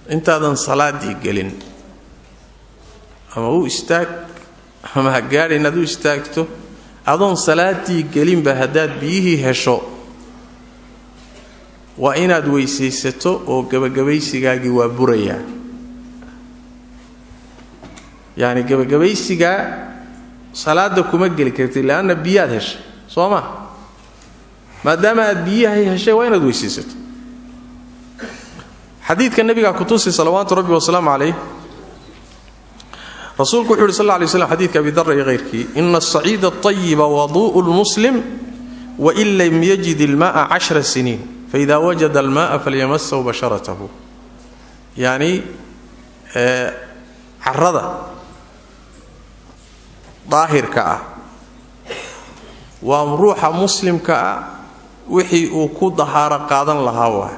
intaadan salaaddii gelin, ama u istaag ama ha gaadha inaad u istaagto, adoon salaaddii gelinba haddaad biyihii hesho, waa inaad weysaysato oo gebagabaysigaagii waa burayaa. Yacni gebagabaysigaa salaadda kuma geli kartid, leanna biyaad heshay, soo ma? Maadaama aad biyahay heshay, waa inaad weysaysato. Xadiidka nabigaa kutusi salawaatu rabbi wasalaamu calayh. Rasuulku wuxu uhi sal lla lay slam, xadidka Abi Dar iyo hayrkii: "Ina asaciida aطayiba wadu'u lmuslim wain lam yajid ilma'a 10 siniin, faida wajada alma'a falyamasahu basharatahu." Yacni carada daahirka ah waa ruuxa muslimka ah wixii uu ku dahaaro qaadan lahaa, waay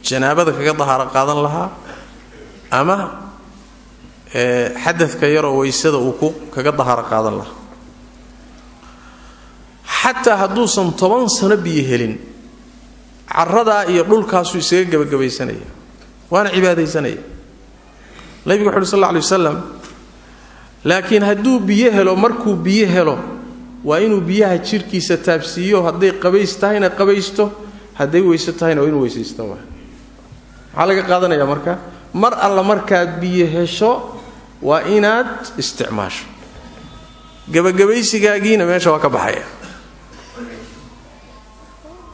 janaabada kaga dahaaro qaadan lahaa ama xadadka yaroo weysada uu ku kaga dahaaro qaadan lahaa, xataa hadduusan 10 sano biyo helin, caradaa iyo dhulkaasuu isaga gebagabaysanaya, waana cibaadaysanaya. Nabigu wuxu uhi sal alla alay wasalam, laakiin hadduu biyo helo, markuu biyo helo waa inuu biyaha jidhkiisa taabsiiyo. Hadday qabays tahayna qabaysto, hadday weyse tahayna waa inuu weysaysto. Waa maxaa laga qaadanayaa marka? Mar alla markaad biyo hesho waa inaad isticmaasho, gebagabaysigaagiina meesha waa ka baxaya.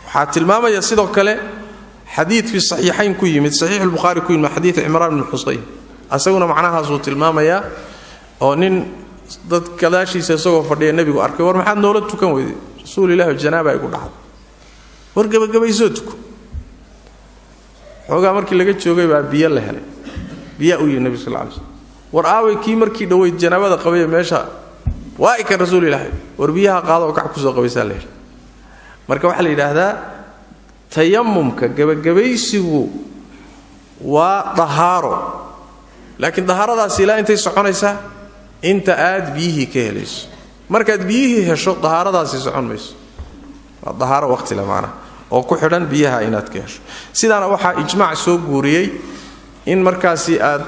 Waxaa tilmaamaya sidoo kale xadiid fi saxiixayn ku yimid, saxiixulbukhaari ku yimid, xadiid Cimraan bn Xusayn, asaguna macnahaasuu tilmaamayaa, oo nin dad gadaashiisa isagoo fadhiya nebigu arkay. War maxaad noola tukan weyday? Rasuul ilahi, janaaba igu dhacday. War gebagabaysoo tuko. Xoogaa markii laga joogay baa biyo la helay, biyaa u yimi nebi sal lla alay slam. War aaway kii markii dhoweyd janaabada qabaya meesha? Waa ikan, rasuul ilaahi. War biyaha qaado oo kac kusoo qabaysaa la yidhi. Marka waxaa la yidhaahdaa tayamumka, gebagabaysigu waa dahaaro, laakiin dahaaradaasi ilaa intay soconaysaa? Inta aad biyihii ka helayso. Markaad biyihii hesho dahaaradaasi socon mayso. Waa dahaaro waqtile macnaha oo ku xidhan biyaha inaad ka hesho. Sidaana waxaa ijmaac soo guuriyey in markaasi aad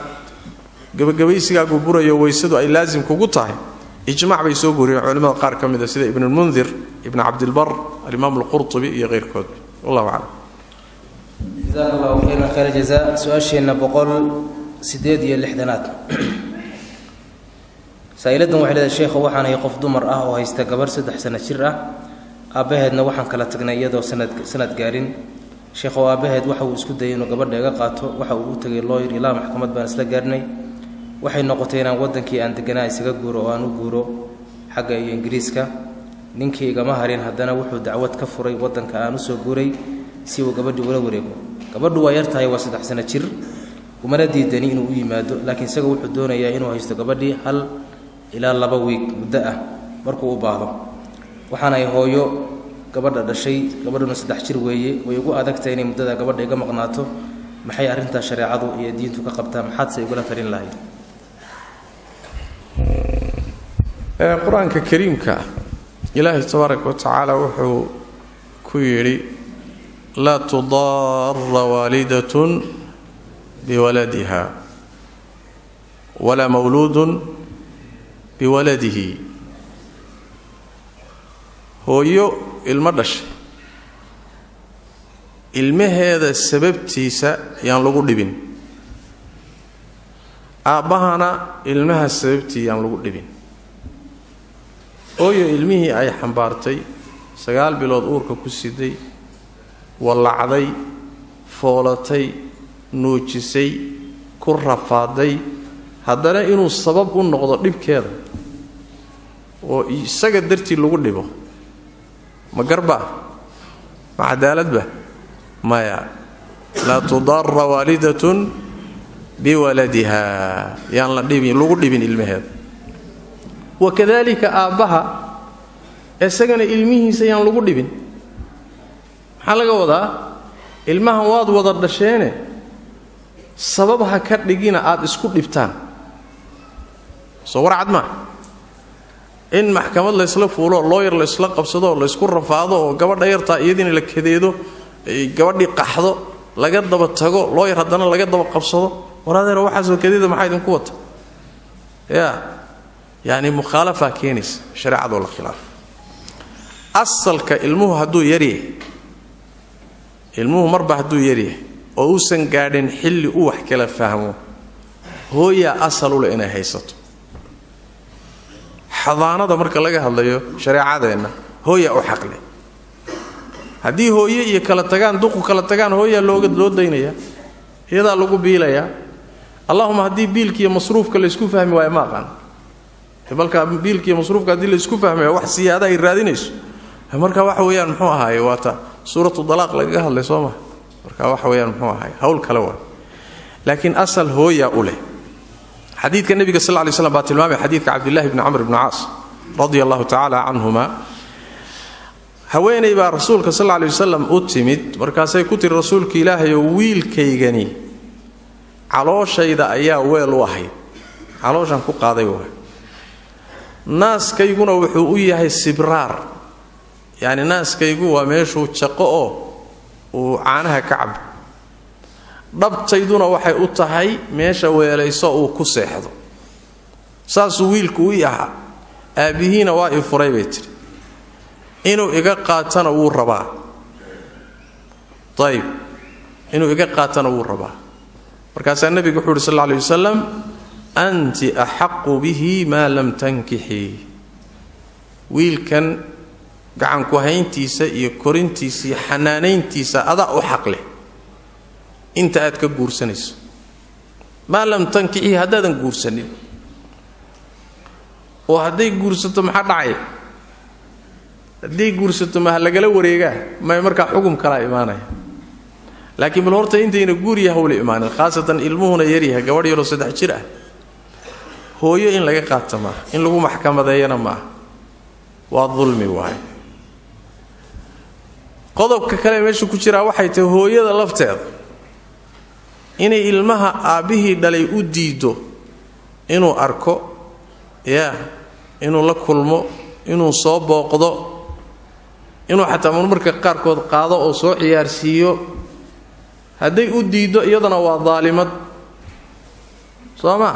gebagabaysigaagu burayo, weysadu ay laasim kugu tahay. Ijmac bay soo guuriyeen culimmada qaar ka mida, sida Ibnulmundir, Ibn Cabdilbar, Alimaam Alqurtubi iyo keyrkood. Wallahu aclam. Jazaaka Allahu khayran khayr jazaa. Su-aasheenna 168aad, saa-iladan waxay leedahay: Sheekhu, waxaan ahay qof dumar ah oo haysta gabarh 3 sano jir ah. Aabbaheedna waxaan kala tagnay iyadoo sanad gaarin. Sheekhow, aabbaheed waxa uu isku dayay inuu gabadha iga qaato. Waxa uu u tegay looyar, ilaa maxkamad baan isla gaarnay. Waxay noqotay inaan waddankii aan deganaa isaga guuro oo aan u guuro xagga iyo Ingiriiska. Ninkii igama harin, haddana wuxuu dacwad ka furay waddanka aan usoo guuray si uu gabadhii ula wareego. Gabadhu waa yar tahay, waa 3 sano jir, umana diidani inuu u yimaado, laakiin isaga wuxuu doonayaa inuu haysto gabadhii 1 ilaa 2 wiig muddo ah markuu u baahdo. Waxaanay hooyo gabadha dhashay, gabadhuna 3 jir weeye. Way igu adagtahay inay muddada gabadha iga maqnaato. Maxay arrintaa shareecadu iyo diintu ka qabtaa? Maxaadse igula talin lahayd? Qur-aanka kariimka Ilaahay tabaaraka wa tacaala wuxuu ku yidhi: laa tudaara waalidatun biwaladiha walaa mawluudun biwaladihi. Hooyo ilmo dhashay ilmaheeda sababtiisa yaan lagu dhibin, aabbahana ilmaha sababtii yaan lagu dhibin. Hooyo ilmihii ay xambaartay, 9 bilood uurka ku siday, wallacday, foolatay, nuujisay, ku rafaaday, haddana inuu sabab u noqdo dhibkeeda oo isaga dartii lagu dhibo, ma garba? Ma cadaaladba? Maya. Laa tudaara waalidatun biwaladiha, yaan la dhibin, lagu dhibin ilmaheeda. Wakadalika aabbaha isagana ilmihiisa yaan lagu dhibin. Maxaa laga wadaa? Ilmahan waad wada dhasheene, sabab ha ka dhigina aad isku dhibtaan. Soo warcad maa in maxkamad laysla fuulo, looyar laysla qabsado, laysku rafaado, oo gabadha yartaa iyadiina la kadeedo, gabadhii qaxdo, laga daba tago looyar, haddana laga daba qabsado? War adeer, waxaasoo kadeeda maxaa idinku wata? Ya yacni mukhaalafaa keenaysa shareecadoo la khilaafo. Asalka ilmuhu hadduu yaryahay, ilmuhu marba hadduu yaryahay oo uusan gaadhin xilli u wax kala fahmo, hooyaa asal u leh inay haysato. Xadaanada marka laga hadlayo shareecadeenna, hooyaa u xaqleh. Haddii hooye iyo kala tagaan, duqu kala tagaan, hooyaa looga loo daynayaa, iyadaa lagu biilayaa. Allahuma haddii biilka iyo masruufka laysku fahmi waayo, ma aqaan balka biilka iyo masruufka haddii laysku fahmi waayo, wax siyaada ay raadinayso, marka waxa weeyaan muxuu ahaaye, waata suuratu dalaaq lagaga hadlay, soo ma? Marka waxa weeyaan muxuu ahaaye, hawl kale waa, laakiin asal hooyaa u leh. Xadiidka nebiga sal lay slam baa tilmaamay, xadiidka Cabdillahi bni Camr bni Caas radia allahu tacaala canhuma. Haweeney baa rasuulka sal lay wasalam u timid, markaasay ku tiri: Rasuulka Ilaahayo, wiilkaygani calooshayda ayaa weel u ahayd, calooshaan ku qaaday waay, naaskayguna wuxuu u yahay sibraar, yacni naaskaygu waa meeshuu jaqo oo uu caanaha ka cabo. Dhabtayduna waxay u tahay meesha weelayso uu ku seexdo. Saasuu wiilku ii ahaa, aabbihiina waa i furay bay tidhi, inuu iga qaatana wuu rabaa. Ayib, inuu iga qaatana wuu rabaa. Markaasaa nebigu wuxuu uhi sal alla alay wasalam, anti axaqu bihi maa lam tankixii. Wiilkan gacanku hayntiisa iyo korintiisa iyo xanaanayntiisa adaa u xaq leh inta aad ka guursanayso. Maa lam tankixii, haddaadan guursanin. Oo hadday guursato maxaa dhacaya? Hadday guursato maha lagala wareegaa? May, markaa xugum kalaa imaanaya. Laakiin bal horta intayna guuriya hawla imaanin, khaasatan ilmuhuna yaryahay, gabadh yaroo 3 jir ah, hooyo in laga qaata maaha, in lagu maxkamadeeyana maaha, waa dulmi waaye. Qodobka kale meesha ku jiraa waxay tahay hooyada lafteeda inay ilmaha aabbihii dhalay u diido inuu arko, yaa inuu la kulmo, inuu soo booqdo, inuu xataa marmarka qaarkood qaado oo soo ciyaarsiiyo. Hadday u diiddo iyadana waa daalimad, soo ma?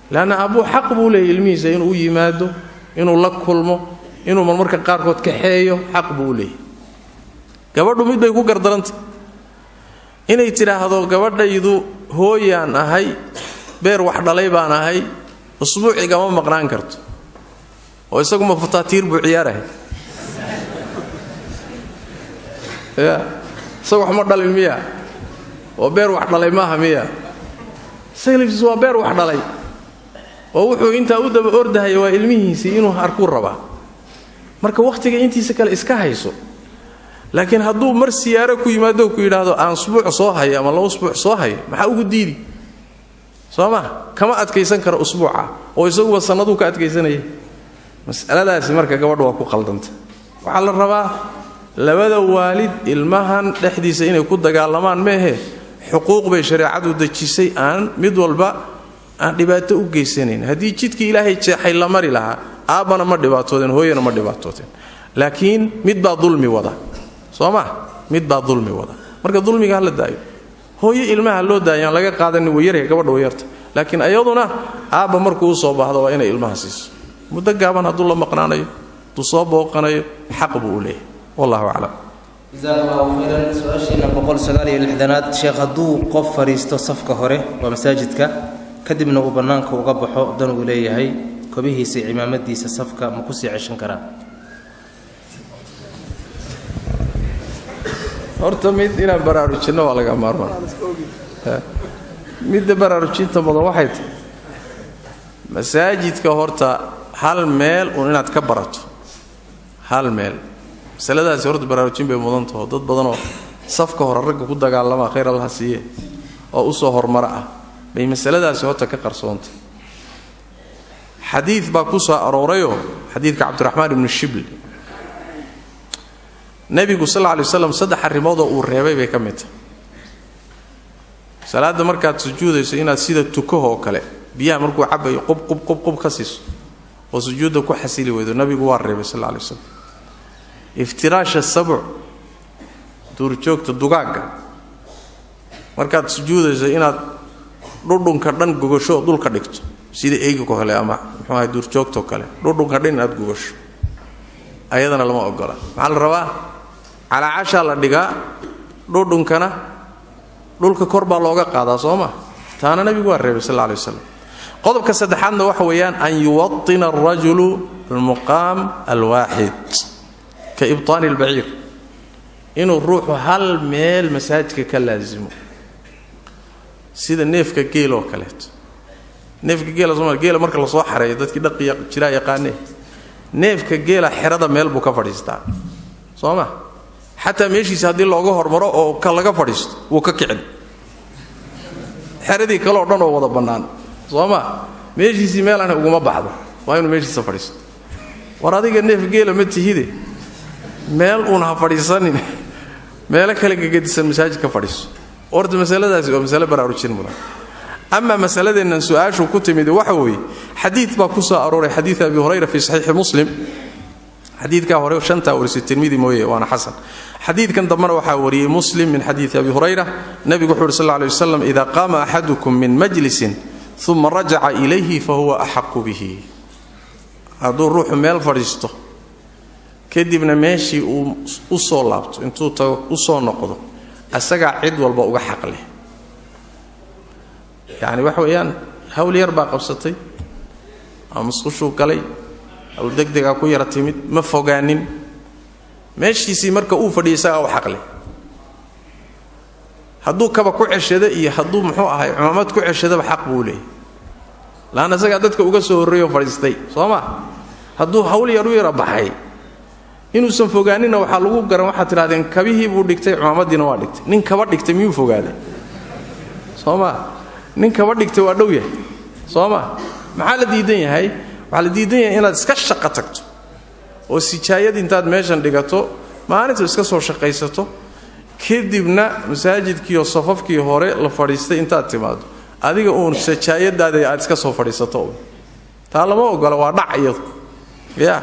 Leanna aabbuu xaq buu leeyay ilmihiisa inuu u yimaado, inuu la kulmo, inuu marmarka qaarkood kaxeeyo, xaq buu u leeyahy. Gabadhu mid bay ku gardarantay, inay tidhaahdo gabadhaydu hooyaan ahay, beer wax dhalay baan ahay, usbuucigama maqnaan karto, oo isaguma fataatiir buu ciyaarahay. Ya isagu wax ma dhalin miya? Oo beer wax dhalay maaha miya? Isaga laftiisu waa beer wax dhalay, oo wuxuu intaa u daba ordahaya waa ilmihiisii inuu arkuu rabaa. Marka wakhtiga intiisa kale iska hayso. Laakiin hadduu mar siyaaro ku yimaado ku yidhaahdo aan usbuuc soo hayo ama 2 usbuuc soo hayo, maxaa ugu diidi? Soo ma kama adkaysan karo usbuuca, oo isaguba sannaduu ka adkaysanaya. Mas'aladaasi marka gabadhu waa ku qaldanta. Waxaa la rabaa labada waalid ilmahan dhexdiisa inay ku dagaalamaan meehe, xuquuq bay shareecadu dejisay aan mid walba aan dhibaato u geysanayn. Haddii jidkii Ilaahay jeexay la mari lahaa, aabbana ma dhibaatoodeen, hooyana ma dhibaatoodeen. Laakiin mid baa dulmi wada, soo ma? Mid baa dulmi wada. Marka dulmiga hala daayo, hooyo ilmaha loo daayaan laga qaadanin, way yaryahay gabadha, way yarta. Laakiin ayaduna aabba markuu u soo baahdo waa inay ilmaha siiso. Muddo gaaban hadduu la maqnaanayo, hadduu soo booqanayo, xaq buu u leeyahay. Wallahu aclam. Jazaaka allahu khayran. Su-aashiina 169aad, sheekh, hadduu qof fadhiisto safka hore waa masaajidka, kadibna uu bannaanka uga baxo dan uu leeyahay, kobihiisa iyo cimaamadiisa safka ma kusii ceshan karaa? Horta mid inaan baraarujinno waa laga maarmaan. Midda baraarujinta mudan waxay tahay masaajidka horta hal meel uun inaad ka barato, hal meel. Masaladaasi horta baraarujin bay mudan taho. Dad badanoo safka hore ragga ku dagaalama, khayr allaha siiye, oo u soo hormara ah, bay masaladaasi horta ka qarsoontay. Xadiid baa ku soo aroorayoo xadiidka Cabdiraxmaan ibnu Shibli, nebigu sal alla alay waslam 3 arrimoodoo uu reebay bay ka mid tahay. Salaadda markaad sujuudayso inaad sida tukahoo kale biyaha markuu cabayo qub qub qub qub ka siiso oo sujuudda ku xasili weydo, nabigu waa reebay sal alla alay waslam. Iftiraasha sabuc, duurjoogta dugaagga, markaad sujuudayso inaad dhudhunka dhan gogosho oo dhulka dhigto, sida eegiko kale ama muxuu ahay duurjoogtoo kale, dhudhunka dhan inaad gogosho ayadana lama ogola. Maxaa la rabaa? Calaacashaa la dhigaa, dhudhunkana dhulka kor baa looga qaadaa, soo ma? Taana nabigu waa reebay sal alla alay wasalam. Qodobka saddexaadna waxa weeyaan an yuwatina alrajulu almuqaam alwaaxid ka ibtaani albaciir, inuu ruuxu hal meel masaajidka ka laasimo, sida neefka geeloo kaleeto. Neefka geela sooma, geela marka lasoo xareeyo dadkii dhaqiya jiraa yaqaanee, neefka geela xerada meel buu ka fadhiistaa, soo ma? Xataa meeshiisa haddii looga hormaro oo ka laga fadhiisto wuu ka kicin, xeradii kaleoo dhan oo wada bannaan, soo ma? Meeshiisii meelaan uguma baxdo, waa inuu meeshiisa fadhiisto. War adiga neef geela ma tihide, meel uun ha fadhiisanin, meelo kale gagadisan masaajid ka fadhiiso. Horta masaladaasi waa masale baraarujin mudan. Amaa masaladeennan su-aashu ku timid waxa weeye, xadiid baa ku soo arooray, xadiid Abi Hurayra fii saxiixi Muslim, Xadiidkaa hore shantaa warisay Tirmidi mooye, waana xasan. Xadiidkan dambena waxaa wariyey Muslim min xadiidi Abi Hurayra. Nebigu wuxu uhi sal lla lay waslam: "Ida qaama axadukum min majlisin uma rajaca ilayhi fahuwa axaqu bihi." Hadduu ruuxu meel fadhiisto, kadibna meeshii uu u soo laabto, intuu tago u soo noqdo, asagaa cid walba uga xaq leh. Yacni waxa weeyaan, hawl yar baa qabsatay ama musqushuu galay, hawl degdegaa ku yara timid, ma fogaanin meeshiisii. Marka uu fadhiyay, isagaa u xaq leh. Hadduu kaba ku ceshado iyo hadduu, muxuu ahay, cumaamad ku ceshadaba, xaq buu leeyahy, laanna isagaa dadka uga soo horreeyoo fadhiistay, soo ma? Hadduu hawl yar u yara baxay, inuusan fogaaninna waxaa lagu garan, waxaad tidhahdeen kabihii buu dhigtay, cumaamaddiina waa dhigtay. Nin kaba dhigtay miyuu fogaaday? Soo ma? Nin kaba dhigtay waa dhow yahay, soo ma? Maxaa la diidan yahay? Waxaa la diidan yahay inaad iska shaqo tagto oo sijaayad intaad meeshan dhigato, maalintu iska soo shaqaysato, kadibna masaajidkiioo safafkii hore la fadhiistay intaad timaado, adiga uun sajaayadaada aad iska soo fadhiisato. Taa lama ogola, waa dhac iyadu. Ya,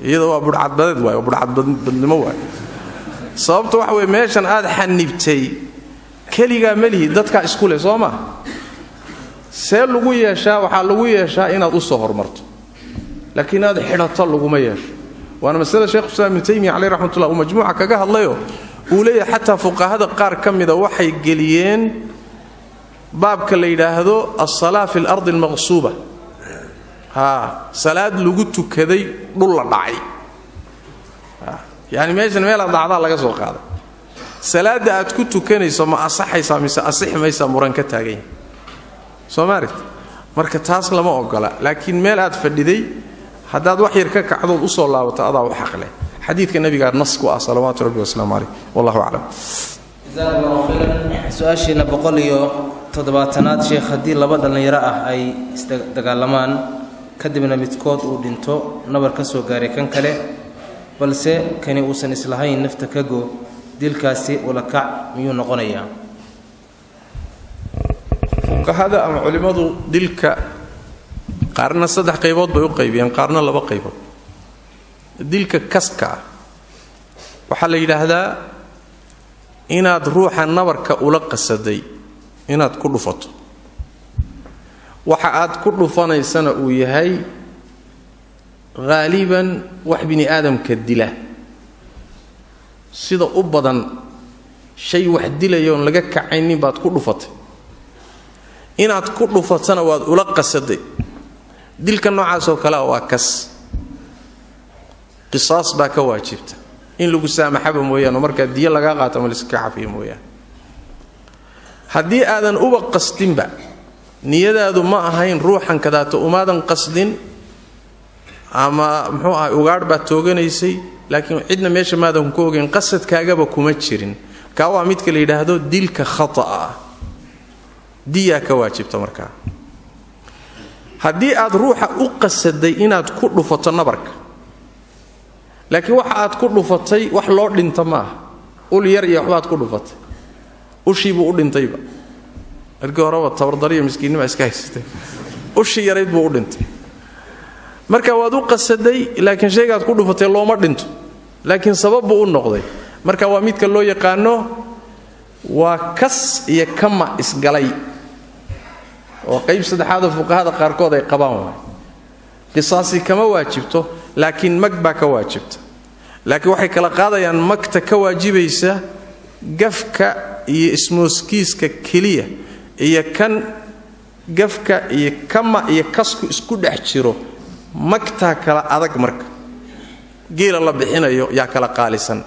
iyada waa budhcadbadeed waay, waa budhcadbadnimo waay. Sababta waxa weye, meeshan aad xanibtay keligaa melihi, dadkaa isku leh, soo ma? See lagu yeeshaa? Waxaa lagu yeeshaa inaad u soo hormarto, laakiin inaad xidhato laguma yeesho. Waana masalada Shekhu islaam Ibnu Taymiya caleyh raxmatullah uu majmuuca kaga hadlayo. Uu leeyahay, xataa fuqahada qaar ka mida waxay geliyeen baabka la yidhaahdo alsalaa fi alardi almaqsuuba, haa, salaad lagu tukaday dhul la dhacay. Yacni meeshan meelaad dhacdaa laga soo qaaday. Salaadda aad ku tukanayso ma asaxaysaa mise asixi maysaa? Muran ka taagan yahay, soo maarit? Marka taas lama ogola, laakiin meel aad fadhiday haddaad wax yar ka kacdood usoo laabato, adaa u xaqleh. Xadiidka nabigaa nas ku ah, salawaatu rabbi wasalaamu caleyh. Wallahu aclam. Jazaak Allahu khayran. Su-aashiina 170aad: sheekh, haddii laba dhallinyaro ah ay isdagaalamaan, kadibna midkood uu dhinto nabar ka soo gaaray kan kale, balse kani uusan islahayn nafta ka go, dilkaasi ulakac miyuu noqonayaa? Fuqahada ama culimmadu dilka qaarna saddex qaybood bay u qaybiyeen, qaarna laba qaybood. Dilka kaska ah waxaa la yidhaahdaa inaad ruuxa nabarka ula qasaday inaad ku dhufato, waxa aad ku dhufanaysana uu yahay haaliban wax bini aadamka dila. Sida u badan shay wax dilayoon laga kacaynin baad ku dhufatay, inaad ku dhufatana waad ula qasaday. Dilka noocaasoo kalea waa kas, qisaas baa ka waajibta, in lagu saamaxaba mooyaane oo markaa diyo lagaa qaato ama laiska cafiyo mooyaane. Haddii aadan uba qasdinba, niyadaadu ma ahayn ruuxan kadaata, umaadan qasdin, ama muxuu ahay, ugaadh baad tooganaysay, laakiin cidna meesha maadan ku ogeyn, qasadkaagaba kuma jirin, kaa waa midka la yidhaahdo dilka khata'a ah, diyaa ka waajibta. Markaa haddii aad ruuxa u qasaday inaad ku dhufato nabarka, laakiin waxa aad ku dhufatay wax loo dhinta ma aha, ul yar iyo waxbaad ku dhufatay, ushiibuu u dhintayba, markii horeba tabardariyo miskiinnima iska haysatay, ushii yarayd buu u dhintay. Marka waad u qasaday, laakiin shaygaad ku dhufatay looma dhinto, laakiin sabab buu u noqday. Marka waa midka loo yaqaano waa kas iyo kama isgalay, oo qayb saddexaadoo fuqahada qaarkood ay qabaan waay. Qisaasi kama waajibto, laakiin mag baa ka waajibta. Laakiin waxay kala qaadayaan magta ka waajibaysa gafka iyo ismooskiiska keliya iyo kan gafka iyo kama iyo kasku isku dhex jiro. Magtaa kala adag, marka geela la bixinayo yaa kala qaalisan,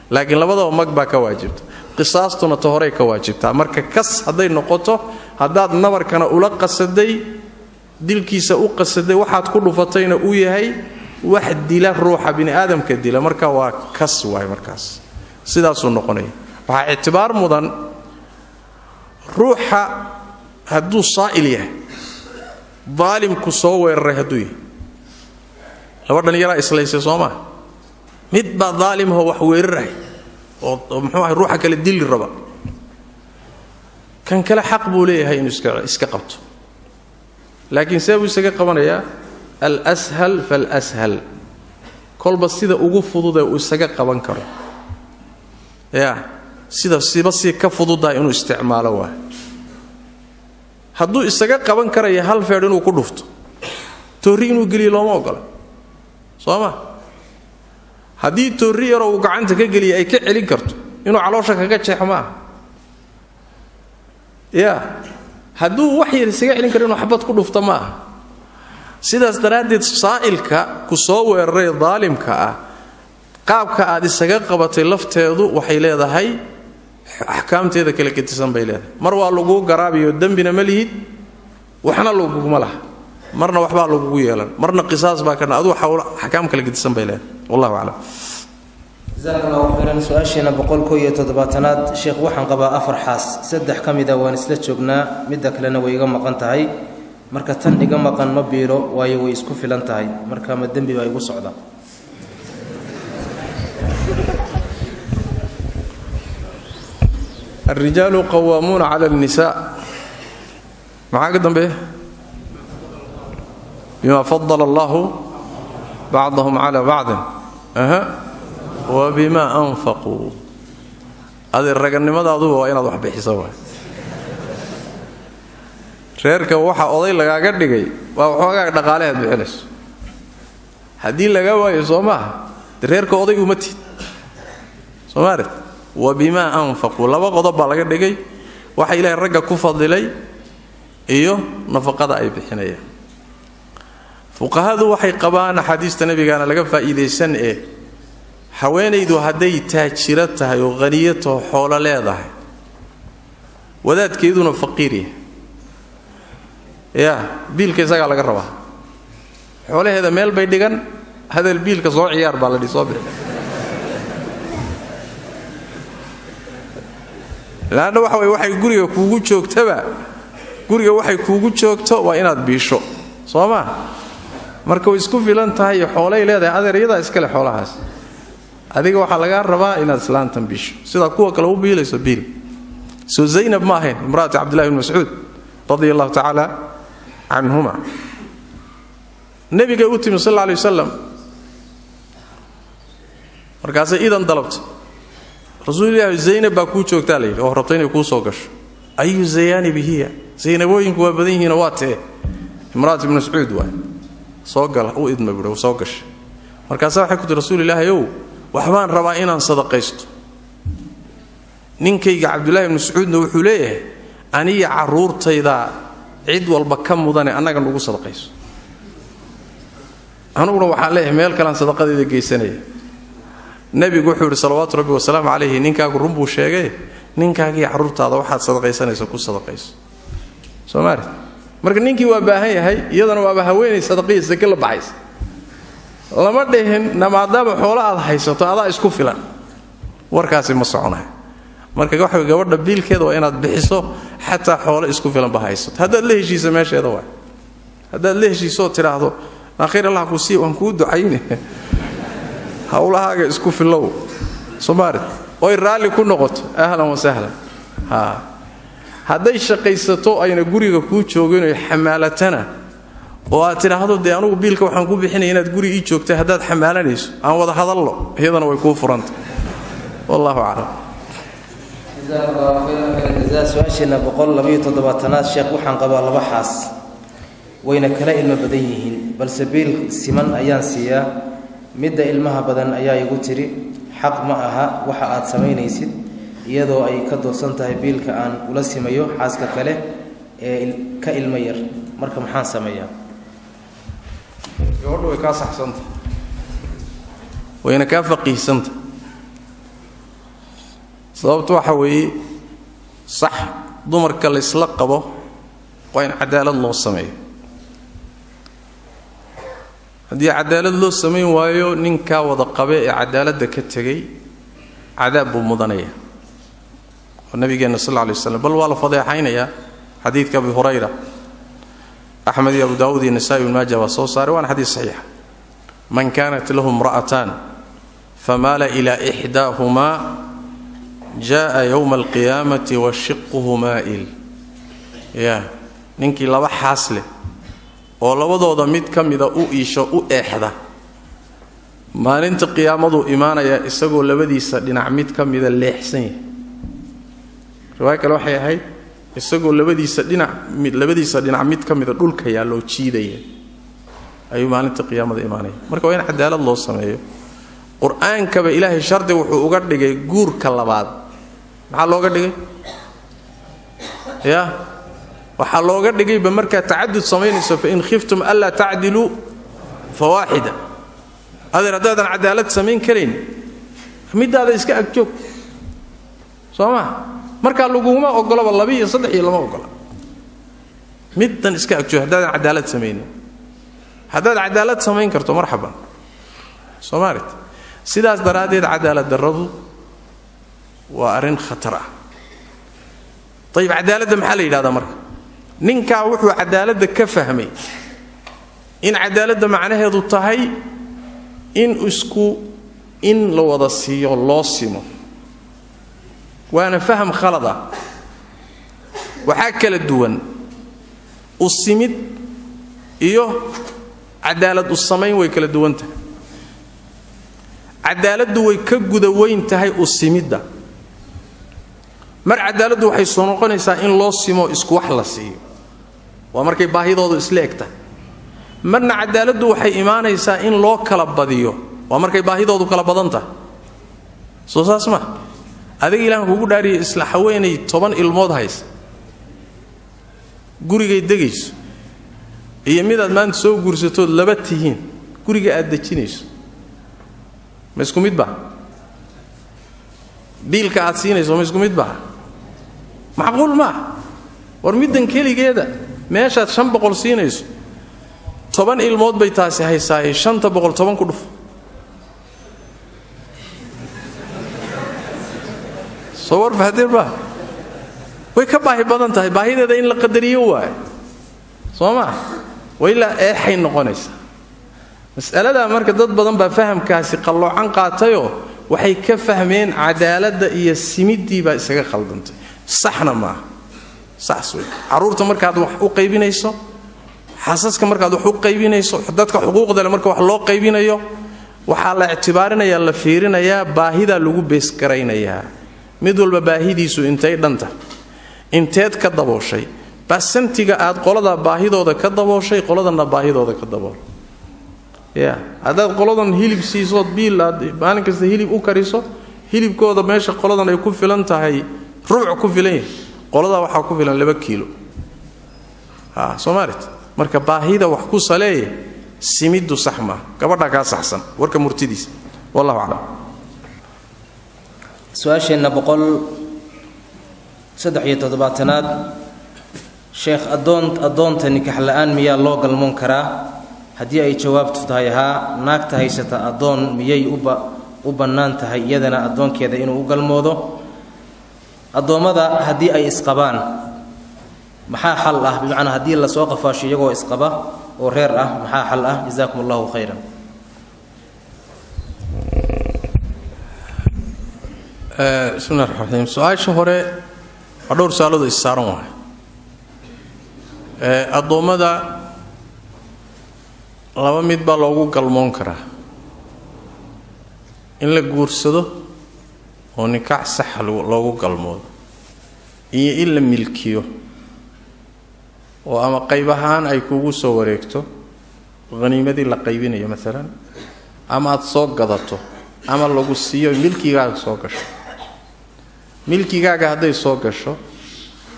laakiin labadaba mag baa ka waajibta. Qisaastuna ta horay ka waajibtaa. Marka kas hadday noqoto, haddaad nabarkana ula qasaday, dilkiisa u qasaday, waxaad ku dhufatayna uu yahay wax dila, ruuxa biniaadamka dila, marka waa kas waay. Markaas sidaasuu noqonaya. Waxaa ictibaar mudan ruuxa hadduu saa'il yahay, daalimku soo weeraray hadduu yahay. Laba dhallinyaraa islaysay, soo maa? Mid baa daalimahoo wax weerarahay oo, muxuu ahay, ruuxa kale dili raba. Kan kale xaq buu leeyahay inuu iska qabto, laakiin see buu isaga qabanayaa? Alshal falshal. Kolba sida ugu fududee uu isaga qaban karo, yaa sida siba si ka fududahay inuu isticmaalo waay. Hadduu isaga qaban karaya hal feedh inuu ku dhufto, toorri inuu geliyo looma ogola, soo ma? Haddii toorri yaroo uu gacanta ka geliya ay ka celin karto, inuu caloosha kaga jeexo ma aha. Yaa hadduu wax yar isaga celin karo, inuu xabad ku dhufto ma aha. Sidaas daraaddeed saa'ilka ku soo weeraray daalimka ah, qaabka aad isaga qabatay lafteedu waxay leedahay axkaamteeda kala gedisan bay leedahay. Mar waa laguu garaabiyo, dembina ma lihid, waxna laguguma laha. Marna waxbaa lagugu yeelan, marna qisaas baa kana aduu axkaam kala gedisan bay leedahay. Wallahu aclam. Jasaaka allahu khayran. Su-aasheena 171aad: sheekh, waxaan qabaa afar xaas, saddex ka mida waan isla joognaa, midda kalena way iga maqan tahay. Marka tan iga maqan ma biilo, waayo way isku filan tahay. Marka ma dembi baa igu socda? Alrijaalu qawaamuuna cala alnisaa, maxaa ka dambeeya? Bima fadala allahu bacdahum cala bacdin wa bima anfaquu. Adi raganimadaadu waa inaad wax bixiso waay. Reerka waxa oday lagaaga dhigay waa waxoogaa dhaqaalehaad bixinayso. Haddii laga waayo, soo maaha, de reerka oday uma tihid, soo maaret? Wa bimaa anfaquu, laba qodob baa laga dhigay: waxa ilaahay ragga ku fadilay iyo nafaqada ay bixinayaan. Fuqahadu waxay qabaan, axaadiista nabigaana laga faa'iidaysan, ee haweenaydu hadday taajiro tahay oo haniyo taho, xoolo leedahay, wadaadkeeduna faqiir yahay, yaa biilka isagaa laga rabaa. Xoolaheeda meel bay dhigan, hadal biilka soo ciyaar baa la dhi, soo bixi. Laanna waxa weye, waxay guriga kuugu joogtaba, guriga waxay kuugu joogto waa inaad biisho, soo maa? Marka way isku filan tahay iyo xoolay leedahay, adeer iyadaa iskale xoolahaas. Adiga waxaa lagaa rabaa inaad islaantan biisho sidaa kuwa kale u biilayso biil. Soo Zaynab ma ahayn imra'ati Cabdillahi bn Mascuud radia allahu tacaala canhuma? Nebigay u timi sal alla alay wasalam, markaasay idan dalabtay. Rasuulilahi, Zaynab baa kuu joogtaa la yidhi oo rabta inay kuu soo gasho. Ayu zayaanibi hiya? Zaynabooyinku waa badan yihiinoo, waa tee? Imra'at ibnu Mascuud waay, soo gala u idma buui. Soo gashay. Markaasa waxay ku tiri: Rasuulilaahi ow, waxbaan rabaa inaan sadaqaysto. Ninkayga Cabdullahi ibnu Mascuudna wuxuu leeyahay aniya carruurtaydaa cid walba ka mudane, annaga nugu sadaqayso. Anuguna waxaan leeyahay meel kalean sadaqadayda geysanaya. Nebigu wuxuu yidhi salawaatu rabbi wasalaamu calayhi: ninkaagu run buu sheegay, ninkaagiiyo carruurtaada waxaad sadaqaysanayso ku sadaqayso. Soo maari? Marka ninkii waa baahan yahay, iyadana waaba haweenay sadaqiya sake la baxaysa. Lama dhihin na maadaama xoolo aad haysato adaa isku filan, warkaasi ma soconayo. Marka waxa gabadha biilkeeda waa inaad bixiso, xataa xoolo isku filan ba haysato. Haddaad la heshiiso meesheeda waay. Haddaad la heshiisooo tidhaahdo khayr allah ku sii, waan kuu ducayne, hawlahaaga isku filow, soomaalit, oy raalli ku noqoto, ahlan wa sahlan. Ha hadday shaqaysato ayna guriga kuu joogin oy xamaalatana, oo aad tidhaahdo dee anugu biilka waxaan ku bixinaya inaad guri ii joogtay, haddaad xamaalanayso aan wada hadallo, iyadana way kuu furanta. Wallahu aclam. Jasaaka allahu khayran khayr jazaa. Su-aasheena 172aad: sheekh, waxaan qabaa laba xaas, wayna kala ilmo badan yihiin, balse biil siman ayaan siiyaa. Midda ilmaha badan ayaa igu tidhi xaq ma aha waxa aad samaynaysid, iyadoo ay ka doodsan tahay biilka aan ula simayo xaaska kale ee ka ilmo yar. Marka maxaan sameeyaa? Gabadhu way kaa saxsanta, wayna kaa faqiihsanta. Sababtu waxa weeye, sax, dumarka laysla qabo waa in cadaalad loo sameeyo. Haddii cadaalad loo samayn waayo, ninkaa wada qabe ee cadaaladda ka tegay cadaab buu mudanaya oo nabigeenna sal alla alay waslam bal waa la fadeexaynayaa. Xadiidka Abi Hurayra, Axmed iyo Abu Daawud iyo Nasa'i ibn Maaja baa soo saaray, waana xadiis saxiixa: man kanat lahu imra'atan famaala ila ixdaahumaa jaءa yowma alqiyaamati wa shiquhu maa'il. Ya ninkii laba xaas leh oo labadooda mid ka mida u iisho, u eexda, Maalinta qiyaamaduu imaanayaa isagoo labadiisa dhinac mid ka mida leexsan yahay. Riwaayo kale waxay ahayd isagoo labadiisa dhinac mid ka mida dhulka yaalloo jiidaya ayuu maalinta qiyaamada imaanaya. Marka waa in cadaalad loo sameeyo. Qur-aankaba ilaahay shardi wuxuu uga dhigay guurka labaad. Maxaa looga dhigay? Ya, waxaa looga dhigayba markaa tacadud samaynayso, fain khiftum anlaa tacdiluu fa waaxida. Adeer haddaadan cadaalad samayn karayn midaada iska agjoog, soo maa? Markaa laguma ogolaba 2 iyo 3 iyo lama ogola. Middan iska agjoog haddaadan cadaalad samaynin. Haddaad cadaalad samayn karto marxaban, soo maalit. Sidaas daraaddeed cadaalad darradu waa arrin khatar ah. Ayib, cadaaladda maxaa la yidhahdaa marka? Ninkaa wuxuu cadaaladda ka fahmay in cadaaladda macnaheedu tahay in isku in la wada siiyo, loo simo. Waana faham khalad ah. Waxaa kala duwan u simid iyo cadaalad u samayn, way kala duwan tahay. Cadaaladdu way ka guda weyn tahay u simidda. Mar cadaaladdu waxay soo noqonaysaa in loo simo, isku wax la siiyo, waa markay baahidoodu isla eg tahay. Marna cadaaladdu waxay imaanaysaa in loo kala badiyo, waa markay baahidoodu kala badan tahay. Soo saas ma? Adiga ilaahan kugu dhaariyay, isla haweenay 10 ilmood haysa gurigay degayso iyo midaad maanta soo guursatood laba tihiin guriga aad dejinayso, ma isku mid ba? Biilka aad siinayso ma isku mid ba? Macquul maaha. War middan keligeeda meeshaad 500 siinayso, 10 ilmood bay taasi haysaaye, 500 10 ku dhuf. Soo war fahateen ba? Way ka baahi badan tahay, baahideeda in la qadariyo waaye, soo maa? Wailaa eexay noqonaysaa mas'aladaa. Marka dad badan baa fahamkaasi qalloocan qaatayoo waxay ka fahmeen cadaaladda iyo simiddii baa isaga khaldantay. Saxna maaha, saas wey. Carruurta markaad wax u qaybinayso, xaasaska markaad wax u qaybinayso, dadka xuquuqda leh marka wax loo qaybinayo, waxaa la ictibaarinayaa, la fiirinayaa, baahidaa lagu beesgaraynayaa. Mid walba baahidiisu intay dhanta, inteed ka dabooshay, basantiga aad qoladaa baahidooda ka dabooshay, qoladanna baahidooda ka dabool. Ya, haddaad qoladan hilib siisood biil aad maalin kasta hilib u kariso, hilibkooda meesha qoladan ay ku filan tahay rubuc ku filan yahay, qoladaa waxaa ku filan 2 kiilo. Soomaalit. Marka baahida wax ku saleeye, simiddu sax maaha. Gabadhaa kaa saxsan warka murtidiisa, wallahu aclam. Su-aasheenna 173aad, sheekh, addoonta nikax la-aan miyaa loo galmoon karaa? Haddii ay jawaabtu tahay haa, naagta haysata addoon miyay u bannaan tahay iyadana addoonkeeda inuu u galmoodo? Addoommada haddii ay isqabaan maxaa xal ah? Bimacnaa haddii lasoo qafaasho iyagoo isqaba oo reer ah, maxaa xal ah? Jazaakum allahu khayran. Bismillahi raxmaan raxiim. Su-aasha hore waa dhowr su-aaloodu issaaran waay. Addoommada laba mid baa loogu galmoon karaa: in la guursado oo nikaax saxa loogu galmoodo, iyo in la milkiyo oo ama qayb ahaan ay kugu soo wareegto haniimadii la qaybinayo maalan, ama aad soo gadato, ama lagu siiyo milkigaaga soo gasho. Milkigaaga hadday soo gasho,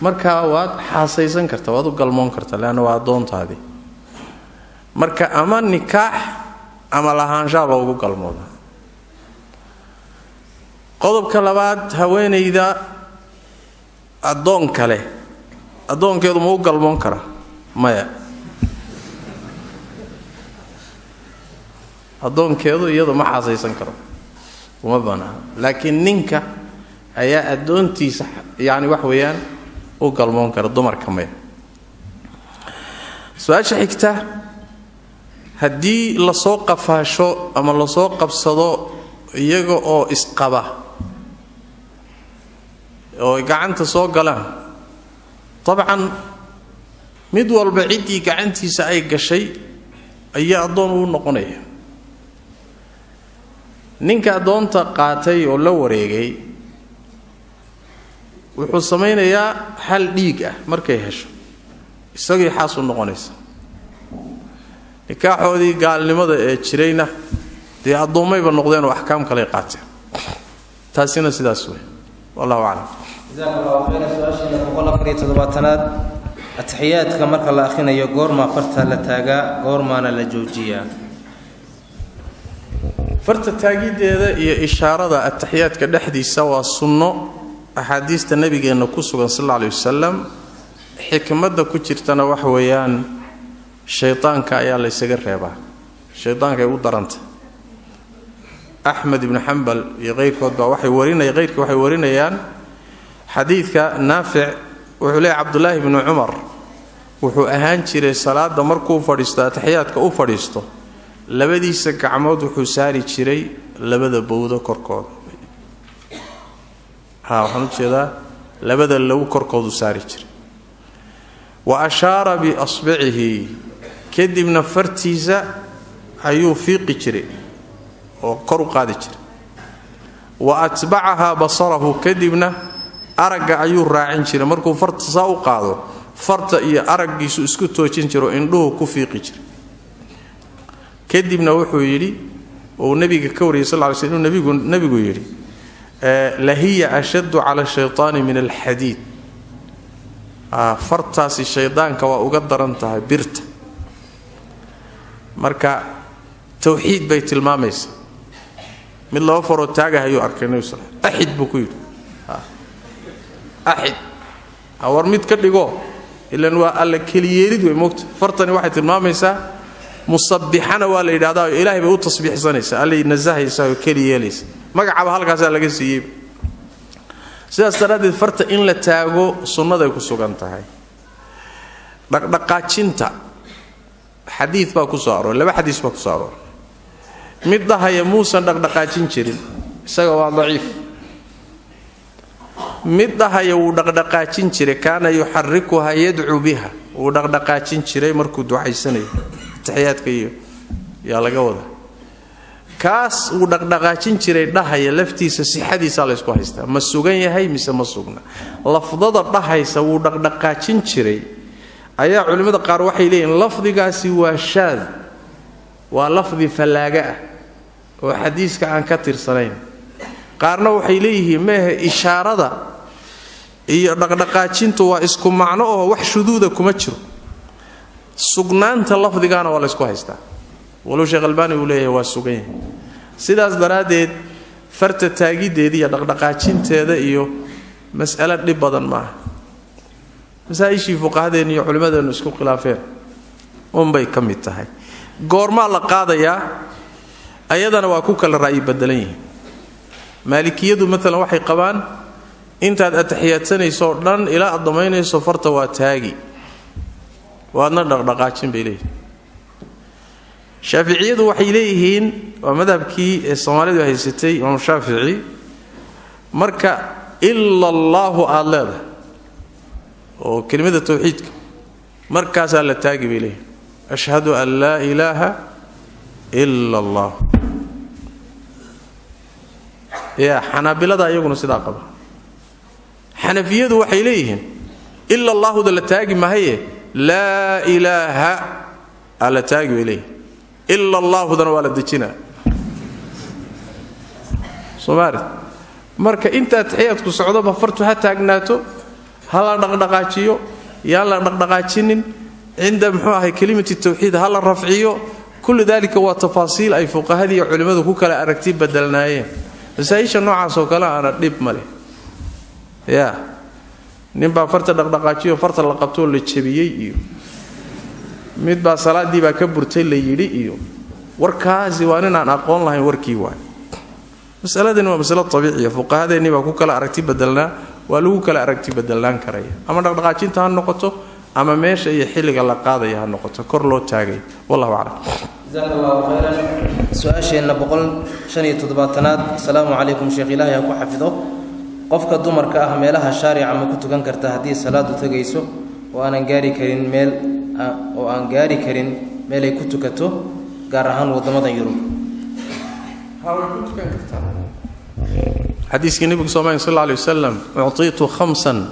markaa waad xaasaysan kartaa, waad u galmoon kartaa, leanna waa addoontaadii. Marka ama nikaax ama lahaanshaa loogu galmooda. Qodobka labaad, haweenayda addoon kale addoonkeedu ma u galmoon karaa? Maya, addoonkeedu iyadu ma xaasaysan karo, uma banaana. Laakiin ninka ayaa addoontiisa yacni wax weeyaan u galmoon kara, dumarka maya. Su-aasha xigta, haddii lasoo qafaasho ama lasoo qabsado iyaga oo isqaba oo gacanta soo galaan, dabcan mid walba ciddii gacantiisa ay gashay ayaa addoon uu noqonaya. Ninka addoonta qaatay oo la wareegay wuxuu samaynayaa hal dhiig ah markay hesho isagii xaas u noqonaysa. Nikaaxoodii gaalnimada ee jirayna dee addoommayba noqdeen oo axkaam kaley qaateen. Taasina sidaas wey, wallahu aclam. Jazaaka allahu khayra. Su-aasheena 174aad: atixiyaadka marka la akhrinayo goormaa farta la taagaa, goormaana la joojiyaa? Farta taagiddeeda iyo ishaarada ataxiyaadka dhexdiisa waa sunno axaadiista nabigeenna ku sugan sal alla aley wasalam. Xikmadda ku jirtana waxa weeyaan shaydaanka ayaa la ysaga reebaa, shaydaankay u daranta. Axmed ibnu Xambal iyo qeyrkood baa waxay warinaya, qeyrkii waxay warinayaan xadiidka Naafic. Wuxuu leeyahy Cabdulaahi bnu Cumar wuxuu ahaan jiray salaada markuu fadhiisto, ataxiyaadka u fadhiisto, labadiisa gacmood wuxuu saari jiray labada bowdo korkooda. Waxaan ujeedaa labada low korkoodu saari jiray. Wa ashaara biasbicihi, kadibna fartiisa ayuu fiiqi jiray oo kor u qaadi jiray. Wa atbacahaa basarahu, kadibna aragga ayuu raacin jiray. Markuu farta saa u qaado, farta iyo araggiisu isku toojin jiro, indhuhu ku fiiqi jiray. Kadibna wuxuu yidhi, uu nabiga ka wariyay sal ly sl, inuu nabigu yidhi: lahiya ashaddu cala shaytaani min alxadiid. Fartaasi shaydaanka waa uga daran tahay birta. Marka tawxiid bay tilmaamaysaa. Mid laba faroo taagahayuu arkay nebi sal, axid buu ku yidhi, axid war mid ka dhigo, ilan waa alla keliyeelid wey moogta. Fartani waxay tilmaamaysaa musabbixana waa la yidhahdaa, oo ilaahay bay u tasbiixsanaysaa, allay nasahaysaa oo keli yeelaysa. Magacaba halkaasaa laga siiyeyba. Sidaas daraaddeed farta in la taago sunnaday ku sugan tahay. Dhaqdhaqaajinta xadiid baa ku soo arooray, laba xadiis baa ku soo arooray. Mid dhahaya muusan dhaqdhaqaajin jirin, isaga waa daciif. Mid dhahaya wuu dhaqdhaqaajin jiray, kaana yuxarikuha yadcuu biha, wuu dhaqdhaqaajin jiray markuu ducaysanayo ataxiyaadka iyo yaa laga wadaa. Kaas wuu dhaqdhaqaajin jiray dhahaya laftiisa sixadiisaa laysku haystaa, ma sugan yahay mise ma sugna. Lafdada dhahaysa wuu dhaqdhaqaajin jiray ayaa culimmada qaar waxay leeyihin lafdigaasi waa shaad, waa lafdi fallaaga ah oo xadiiska aan ka tirsanayn. Qaarna waxay leeyihiin meehe, ishaarada iyo dhaqdhaqaajintu waa isku macno oo wax shuduuda kuma jiro. Sugnaanta lafdigaana waa laysku haystaa, walow Sheekh Albaani uu leeyahay waa sugan yahay. Sidaas daraaddeed farta taagiddeeda iyo dhaqdhaqaajinteeda iyo mas'alo dhib badan maaha. Masaa-ishii fuqahadeenna iyo culimmadeennu isku khilaafeen unbay ka mid tahay. Goormaa la qaadayaa ayadana waa ku kala ra'yi bedelan yihiin. Maalikiyadu maalan waxay qabaan intaad ataxiyaadsanayso oo dhan ilaa aad dhammaynayso farta waa taagi, waadna dhaqdhaqaajin bay leeyihin. Shaaficiyadu waxay leeyihiin, waa madhabkii ee soomaalidu haysatay imaam Shaafici, marka ila allaahu aada leedahay oo kelimada tawxiidka markaasaa la taagi bay leeyihin, ashhadu an laa ilaaha ila allah. Ya xanaabilada iyaguna sidaa qaba. Xanafiyadu waxay leeyihiin ila allaahuda la taagi mahaye, laa ilaaha aa la taagi bay leeyihin, ila allaahudana waa la dejinaa. Soomaali marka inta atixiyaadku socdoba fartu ha taagnaato, ha la dhaqdhaqaajiyo, yaan la dhaqdhaqaajinin, cinda muxuu ahay kelimati tawxiid ha la rafciyo. Kullu dalika waa tafaasiil ay fuqahadii iyo culimmadu ku kala aragti bedelnaayeen. Masaa-isha noocaas oo kale aana dhib ma leh. Yaa ninbaa farta dhaqdhaqaajiyo farta la qabtoo la jebiyey, iyo midbaa salaaddii baa ka burtay la yidhi, iyo warkaasi waa ninaan aqoon lahayn warkii waay. Masaladani waa masalo abiiciya, fuqahadeennii baa ku kala aragti bedelnaa, waa lagu kala aragti bedelnaan karaya, ama dhaqdhaqaajinta ha noqoto ama meesha iyo xilliga la qaadaya ha noqoto kor loo taagay. Wallahu aclam. Jazaaka allahu khayran. Su-aasheenna 175aad: asalaamu calaykum sheekh, ilaahay ha ku xafido. Qofka dumarka ah meelaha shaarica ma ku tukan karta haddii salaadu tegayso oo aanan gaari karin meel, oo aan gaari karin meelay ku tukato, gaar ahaan waddamadan Yurub? Way ku tukan kartaa. Xadiiskii nebigu soomaali sal alla alay wasalam, uctiitu khamsan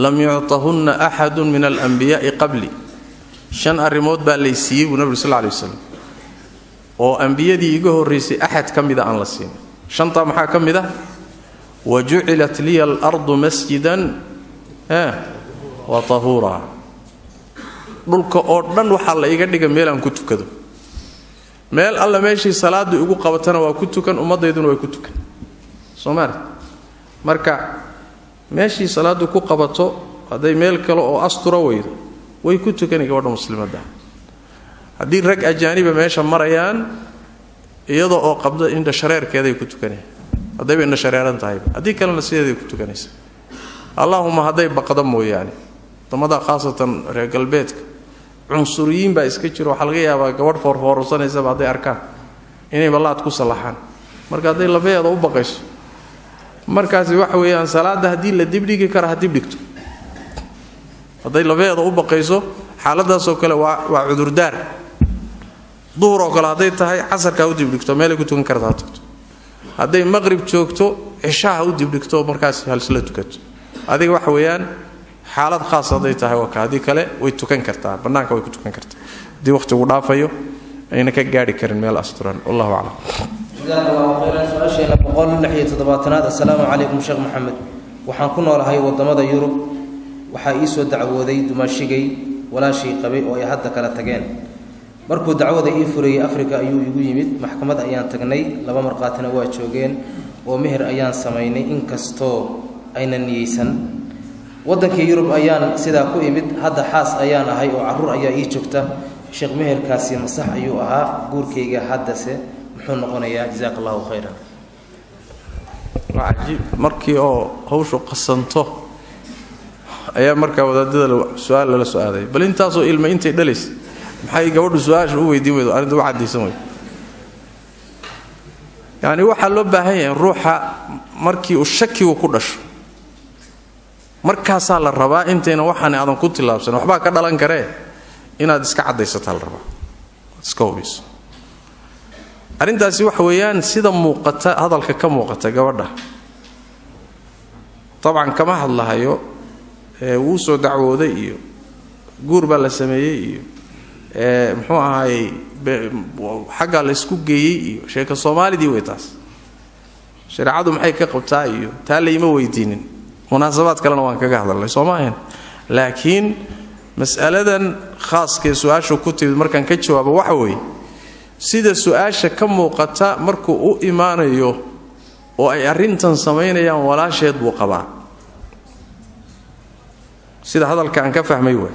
lam yuctahunna axadun min alanbiyaai qabli. 5 arrimood baa laysiiyey buu nebigu sal alla alay wasalam, oo ambiyadii iga horraysay axad ka mida aan la siinin. 5taa maxaa ka mid ah? Wa jucilat liya alardu masjidan wa tahuura. Dhulka oo dhan waxaa la iga dhiga meel aan ku tukado, meel alla meeshii salaadu igu qabatana waa ku tukan, ummaddayduna way ku tukan. Soomaali marka meeshii salaadu ku qabato hadday meel kale oo astura weydo way ku tukani gabadha muslimadda. Haddii rag ajaaniba meesha marayaan iyadoo oo qabda indha shareerkeeday ku tukanay, haddayba indha shareeran tahayba, haddii kalena sideeday ku tukanaysa. Allaahuma hadday baqdo mooyaane. Waddamada khaasatan reer galbeedka cunsuriyiin baa iska jiro, waxaa laga yaabaa gabadh foorfoorusanaysaba hadday arkaan inay ballaad ku sallaxaan. Marka hadday lafaheeda u baqayso markaasi waxa weeyaan salaadda haddii la dibdhigi kara ha dibdhigto. Hadday lafaheeda u baqayso xaaladaasoo kale waa cudurdaar. Duhur oo kale hadday tahay casarka ha u dibdhigto, meelay ku tukan karta ha tagto. Hadday maqrib joogto cishaha ha u dibdhigto, markaas halsla tukato. Adiga waxa weeyaan xaalad khaas hadday tahay waa ka, haddii kale way tukan kartaa, bannaanka way ku tukan kartaa haddii waqhtigu dhaafayo ayna ka gaadhi karin meel asturan. Wallahu aclam. Jazaaka allahu khayran. Su-aasheena 176aad. Assalaamu calaykum sheekh Maxamed, waxaan ku noolahay waddamada Yurub. Waxaa ii soo dacwooday dumaashigay walaashii qabay oo ay hadda kala tageen. Markuu dacwada ii furayey Afrika ayuu igu yimid, maxkamad ayaan tagnay, 2 markhaatina waa joogeen oo meher ayaan samaynay inkastoo aynan niyeysan. Waddankii Yurub ayaan sidaa ku imid, hadda xaas ayaan ahay oo carruur ayaa ii joogta. Sheekh, meherkaasi ma sax ayuu ahaa? Guurkayga haddase muxuu noqonayaa? Jazaaka allahu khayran. Waa cajiib, markii oo hawshu qasanto ayaa markaa wadaadada su-aal lala soo aaday. Bal intaasoo ilma intay dhalaysa maxay gabadhu su-aasha u weydiin weydo, arrinta u caddaysan weydo? Yacni waxaa loo baahan yahay ruuxa markii uu shakigu ku dhasho markaasaa la rabaa intayna waxaan aadan ku tillaabsan waxbaa ka dhalan karee inaad iska caddaysataa la rabaa, iska hubiso. Arrintaasi waxa weeyaan sida muuqata hadalka ka muuqata gabadha, dabcan kama hadlahayo wuu soo dacwooday iyo guur baa la sameeyey iyo muxuu ahaayey xaggaa la isku geeyey iyo sheeka soomaalidii wey taas. Shareecadu maxay ka qabtaa iyo taa layma weydiinin, munaasabaad kalena waan kaga hadalnay soo ma ahayn. Laakiin mas'aladan khaaskee su-aashu ku timid markaan ka jawaabo waxa weeye sida su-aasha ka muuqata markuu u imaanayo oo ay arrintan samaynayaan walaasheed buu qabaa, sida hadalka aan ka fahmay waay.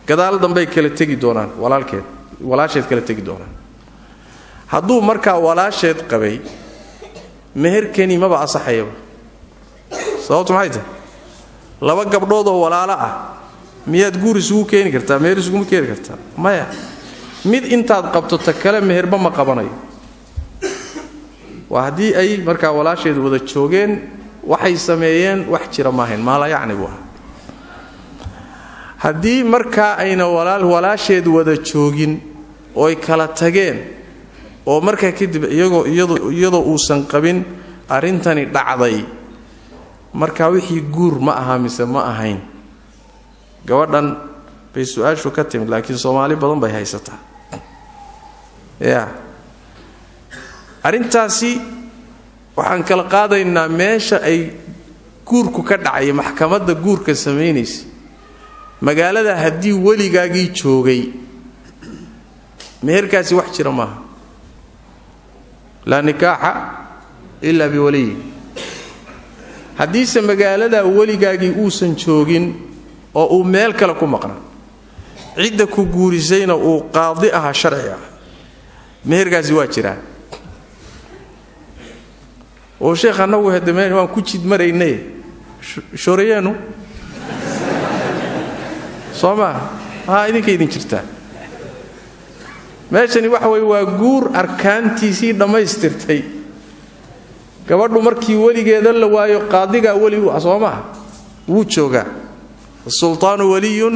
Gadaal dambay kala tegi doonaan, walaalkeed walaasheed kala tegi doonaan. Hadduu markaa walaasheed qabay meherkani maba asaxayaba. Sababtu maxay tahay? 2 gabdhood oo walaalo ah miyaad guur isugu keeni kartaa? Meher isuguma keeni kartaa? Maya. Mid intaad qabto ta kale meherba ma qabanayo. Waa haddii ay markaa walaasheed wada joogeen, waxay sameeyeen wax jira maahayn, maala yacni buu ahaa. Haddii markaa ayna walaasheed wada joogin ooy kala tageen oo markaa kadib iyadoo uusan qabin arrintani dhacday, markaa wixii guur ma aha mise ma ahayn? Gabadhan bay su-aashu ka timid, laakiin Soomaali badan bay haysataa. Ya arrintaasi waxaan kala qaadaynaa meesha ay guurku ka dhacay, maxkamadda guurka samaynaysa magaalada haddii weligaagii joogay meherkaasi wax jira maaha. Laa nikaaxa ilaa biwaliyi. Haddiise magaalada weligaagii uusan joogin oo uu meel kale ku maqnaa, cidda ku guurisayna uu qaadi ahaa sharci ah, meherkaasi waa jiraa. Oo sheekh annagu hade meel waan ku jid maraynay shoreyeenu soo maa haa idinka idin jirtaa. Meeshani waxa weye waa guur arkaantiisii dhammaystirtay. Gabadhu markii weligeeda la waayo qaadigaa weli u ah soo maaha, wuu joogaa. Asultaanu waliyun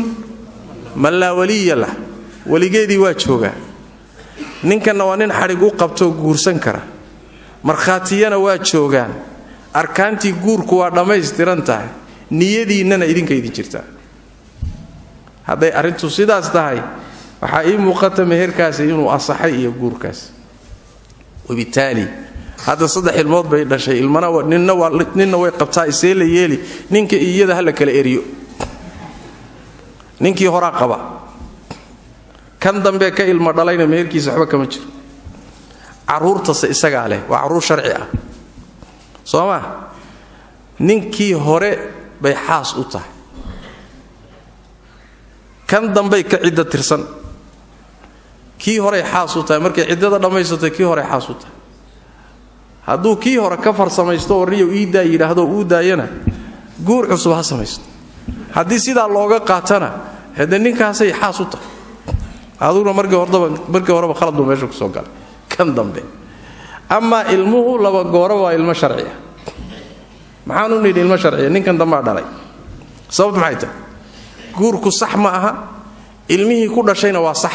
man laa waliya lah, weligeedii waa joogaa. Ninkanna waa nin xadhig u qabtoo guursan kara. Markhaatiyana waa joogaan, arkaantii guurku waa dhammaystiran tahay, niyadiinnana idinka idin jirtaa. Hadday arrintu sidaas tahay, waxaa ii muuqata meherkaasi inuu asaxay iyo guurkaasi. Wabitaali hadda 3 ilmood bay dhashay, ilmana ninna way qabtaa, isee la yeeli? Ninka iyada ha la kala eriyo. Ninkii horaa qaba, kan dambe ka ilmo dhalayna meherkiisa waxba kama jiro. Carruurtase isagaa leh, waa carruur sharci ah, soo ma? Ninkii hore bay xaas u tahay, kan dambey ka cidda tirsan. Kii horey xaas u tahay, markay ciddada dhammaysatay kii horey xaas u tahay. Hadduu kii hore ka farsamaysto oo riyow ii daa yidhaahdo uu daayana, guur cusub ha samaysto. Haddii sidaa looga qaatana, hade ninkaasay xaas u tahay. Aduguna markii horeba khalad buu meesha kusoo galay kan dambe. Amaa ilmuhu laba gooro waa ilmo sharci ah. Maxaan u nidhi ilmo sharciya? Ninkan dambaa dhalay. Sababtu maxay tahay? Guurku sax ma aha, ilmihii ku dhashayna waa sax.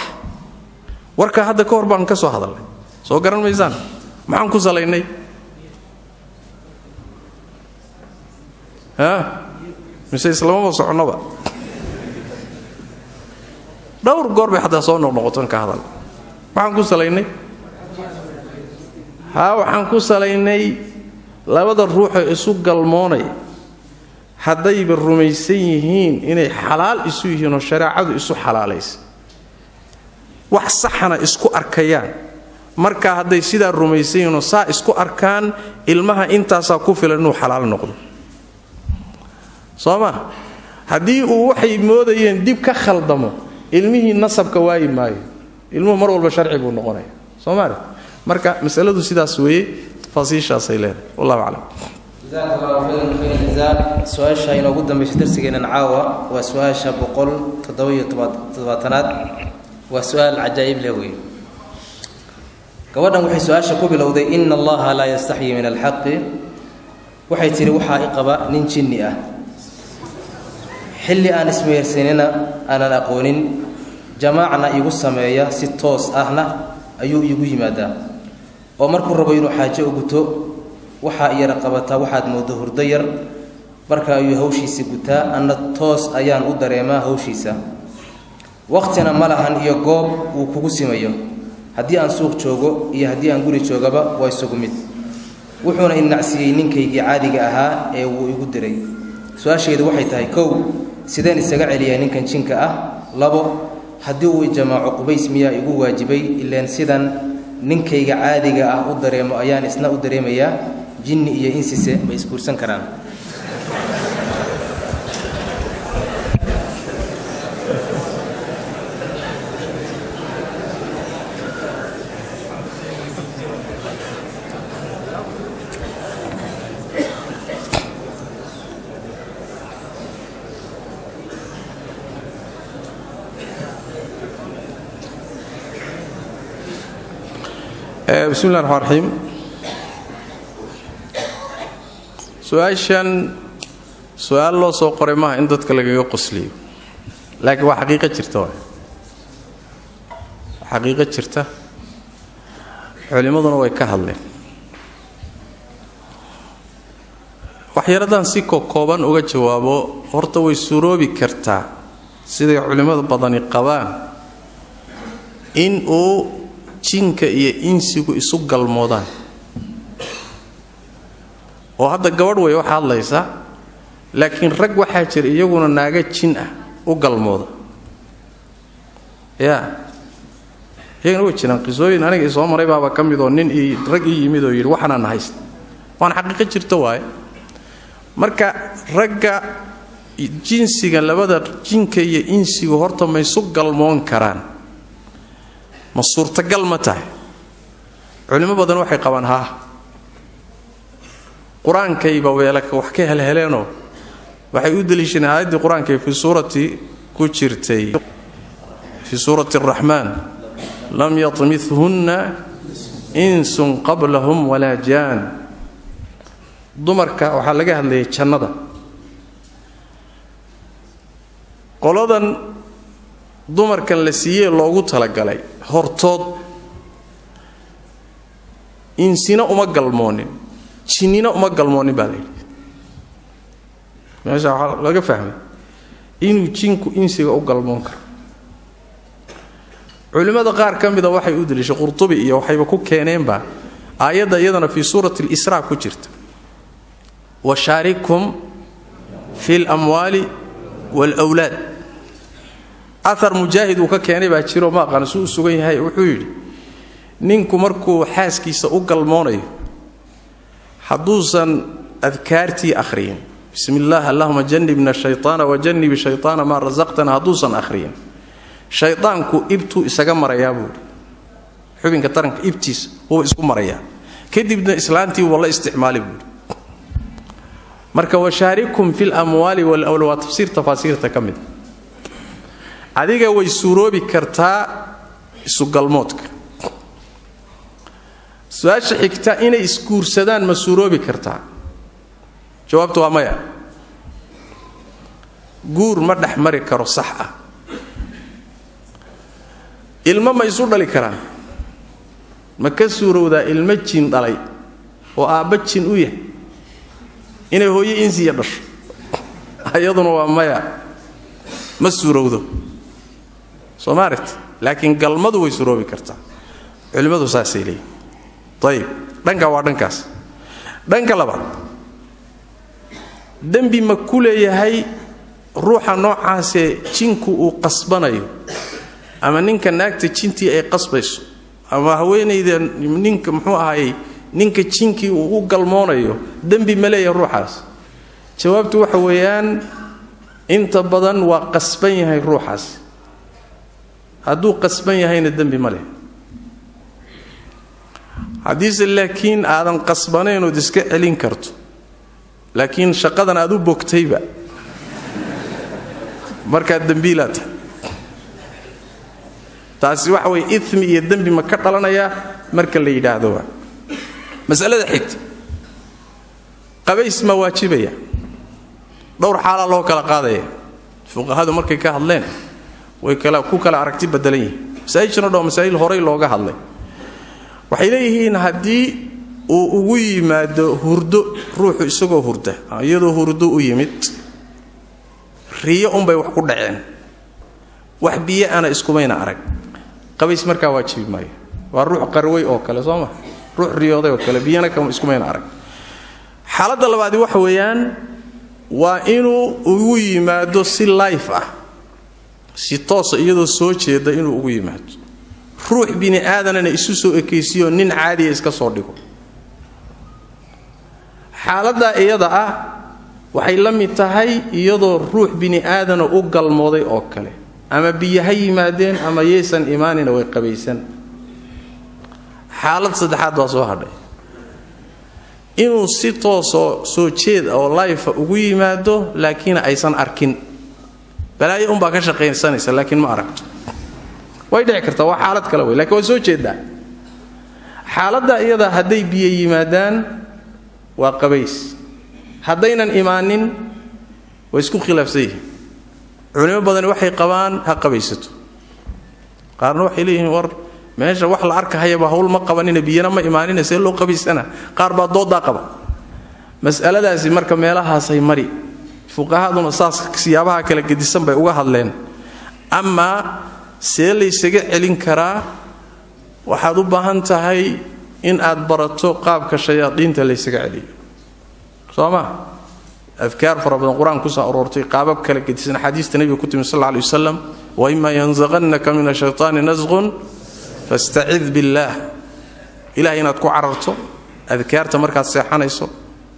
Warka hadda ka hor baan ka soo hadalnay, soo garan maysaan? Maxaan ku salaynay? Mise islamaba soconnoba? Dhowr goor bay xataa soo noqnoqoton ka hadal. Maxaan ku salaynay? Waxaan ku salaynay labada ruuxee isu galmoonaya haddayba rumaysan yihiin inay xalaal isu yihiin oo shareecadu isu xalaalaysa, wax saxana isku arkayaan. Markaa hadday sidaa rumaysan yihiin oo saa isku arkaan, ilmaha intaasaa ku filan inuu xalaal noqdo, soo ma? Haddii uu waxay moodayeen dib ka khaldamo, ilmihii nasabka waayi maayo. Ilmuhu mar walba sharci buu noqonaya, soo maari? Marka masaladu sidaas weeye, tafaasiishaasay leedahay. Wallahu aclam. Jazaaka allahu khayran khayr jazaa. Su-aasha inoogu dambaysa darsigeennan caawa waa su-aasha 177aad. Waa su-aal cajaa'ib leh weeye. Gabadhan waxay su-aasha ku bilowday ina allaha laa yastaxyi min alxaqi. Waxay tidhi waxaa i qaba nin jinni ah, xilli aan ismehersanina aanan aqoonin, jamaacna igu sameeya, si toos ahna ayuu iigu yimaadaa, oo markuu rabo inuu xaajo u guto waxaa iyara qabataa waxaad mooddo hurdo yar, marka ayuu hawshiisa gutaa, anna toos ayaan u dareemaa hawshiisa. Waqtina ma lahan iyo goob uu kugu simayo, haddii aan suuq joogo iyo haddii aan guri joogaba waa isugu mid. Wuxuuna inacsiiyey ninkaygii caadiga ahaa ee wuu igu diray. Su-aashaydu waxay tahay: 1, sideen isaga celiyaa ninkan jinka ah? 2, haddii uu jamaaco qubays miyaa igu waajibay? Ileen sidan ninkayga caadiga ah u dareemo ayaan isna u dareemayaa. Jinni iyo insise ma isguursan karaan? Bismi llahi raxmaan raxiim. Su-aashan su-aal loo soo qoray maaha in dadka lagaga qosliyo, laakiin waa xaqiiqo jirta, waay xaqiiqo jirta, culimmaduna way ka hadleen. Waxyaradaan si kokooban uga jawaabo, horta way suuroobi kartaa siday culimmada badani qabaan in uu jinka iyo insigu isu galmoodaan. Oo hadda gabadh way wax hadlaysa, laakiin rag waxaa jira iyaguna naaga jin ah u galmooda. Yaa iyagana way jiraan qisooyin aniga isoo maray baaba ka mid oo nin ii rag ii yimid oo yidhi waxaanaan haysta, waan xaqiiqo jirta waaye. Marka ragga jinsiga labada jinka iyo insigu horta ma isu galmoon karaan? Ma suurtagal ma tahay? Culimo badan waxay qabaan haa. Qur-aankayba weelaka wax ka helheleenoo waxay u deliishadeen aayaddii qur-aanka fii suurati ku jirtay, fii suurati araxmaan, lam yatmithunna insun qablahum walaa jaan. Dumarka waxaa laga hadlayay jannada. Qoladan dumarkan la siiyey loogu talagalay hortood Insina uma galmoonin, jinnina uma galmoonin baa layidhi. Meesha waxaa laga fahmay inuu jinku insiga u galmoon karo. Culimmada qaar ka mida waxay u daliishay, Qurtubi iyo waxayba ku keeneenba aayadda iyadana fii suurati alisraa ku jirta, washaarikhum fi lamwaali waalwlaad. Ahar Mujaahid uu ka keenay baa jiro, ma aqaan suu u sugan yahay. Wuxuu yidhi, ninku markuu xaaskiisa u galmoonayo, hadduusan adkaartii akhriyin, "Bismi illaah, allahuma janibna shaytaana wajanib shaytaana maa rasaqtana", hadduusan akhriyin, shaydaanku ibtuu isaga marayaa buuhi. Xubinka taranka ibtiisa wuu isku marayaa, kadibna islaantii wuu la isticmaali buuhi. Marka washaarikum fi lamwaali walawla waa tafsiir tafaasiirta ka mid. Adiga way suuroobi kartaa isugalmoodka. Su-aasha xigta, inay isguursadaan ma suuroobi kartaa? Jawaabtu waa maya. Guur ma dhex mari karo sax ah. Ilmo ma isu dhali karaan? Ma ka suurowdaa ilmo jin dhalay oo aabba jin u yahay inay hooyo insiya dhasho? Iyaduna waa maya, ma suurowdo. Soo ma aragti? Laakiin galmadu way suuroobi kartaa, culimmadu saasay leeyihin. Ayib, dhanka waa dhankaas. Dhanka labaad, dembi ma ku leeyahay ruuxa noocaasee jinku uu qasbanayo, ama ninka naagta jintii ay qasbayso, ama haweenayda ninka, muxuu ahaayey, ninka jinkii uu u galmoonayo? Dembi ma leeyahay ruuxaas? Jawaabtu waxa weeyaan, inta badan waa qasban yahay ruuxaas. Hadduu qasban yahayna dembi ma leh. Haddiise laakiin aadan qasbanayn ood iska celin karto, laakiin shaqadan aad u bogtayba, markaad dembiilaa tahay. Taasi waxa weye imi iyo dembi ma ka dhalanayaa marka la yidhaahdo. Waa masalada xigta. Qabays ma waajibaya? Dhowr xaalaa loo kala qaadaya. Fuqahadu markay ka hadleen way kala ku kala aragti badelan yihiin. Masaa'ijna dho masaa'il horay looga hadlay. Waxay leeyihiin, haddii uu ugu yimaado hurdo ruuxu, isagoo hurda, iyadoo hurdo u yimid, riyo unbay wax ku dhaceen, wax biyo ana iskumayna arag, qabays markaa waajibi maayo. Waa ruux qarway oo kale, soo ma? Ruux riyooday oo kale, biyana iskumayna arag. Xaaladda labaadi waxa weeyaan waa inuu ugu yimaado si life ah, si toosa, iyadoo soo jeeda inuu ugu yimaado, ruux bini aadanana isu soo ekaysiyo, nin caadiya iska soo dhigo. Xaaladdaa iyada ah waxay la mid tahay iyadoo ruux bini aadana u galmooday oo kale. Ama biyo ha yimaadeen ama yaysan imaanina, way qabaysan. Xaalad saddexaad baa soo hadhay: inuu si toosoo soo jeed oo life ugu yimaado, laakiin aysan arkin. Balaayo unbaa ka shaqaysanaysa, laakiin ma aragto. Way dhici kartaa, waa xaalad kale wey, lakiin waa soo jeedaa. Xaaladda iyada hadday biyo yimaadaan waa qabays, haddaynan imaanin way isku khilaafsan yihiin. Culimo badani waxay qabaan ha qabaysato. Qaarna waxay leeyihiin, war meesha wax la arkahayaba hawl ma qabanina, biyana ma imaanina, see loo qabaysana? Qaar baa doodaa qaba. Mas'aladaasi marka meelahaasay mari. Fuqahaduna saas siyaabaha kala gedisan bay uga hadleen. Amaa see laysaga celin karaa? Waxaad u baahan tahay in aad barato qaabka shayaadiinta laysaga celiyo, soo ma? Adkaar fara badan qur-aan kusoo aroortay, qaabab kala gedisan axaadiista nebiga ku timi sal alla alay wasalam. "Waima yanzaqannaka min ashaytaani nasqun fastacid billaah." Ilahay inaad ku cararto, adkaarta markaad seexanayso,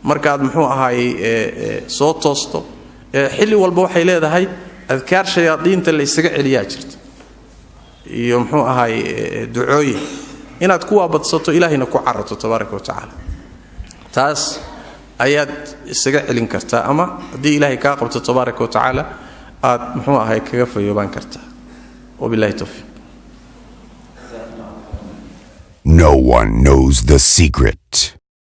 markaad, muxuu ahaayey, soo toosto, xilli walba waxay leedahay adkaar shayaadiinta laysaga celiyaa jirta, iyo, muxuu ahaay, ducooyin inaad ku waabadsato, ilahayna ku cararto tabaaraka wa tacaala. Taas ayaad isaga celin kartaa, ama haddii ilaahay kaa qabto tabaaraka wa tacaala aad, muxuu ahay, kaga fayoobaan kartaa. Wabillahi towfiiq. No one knows the secret.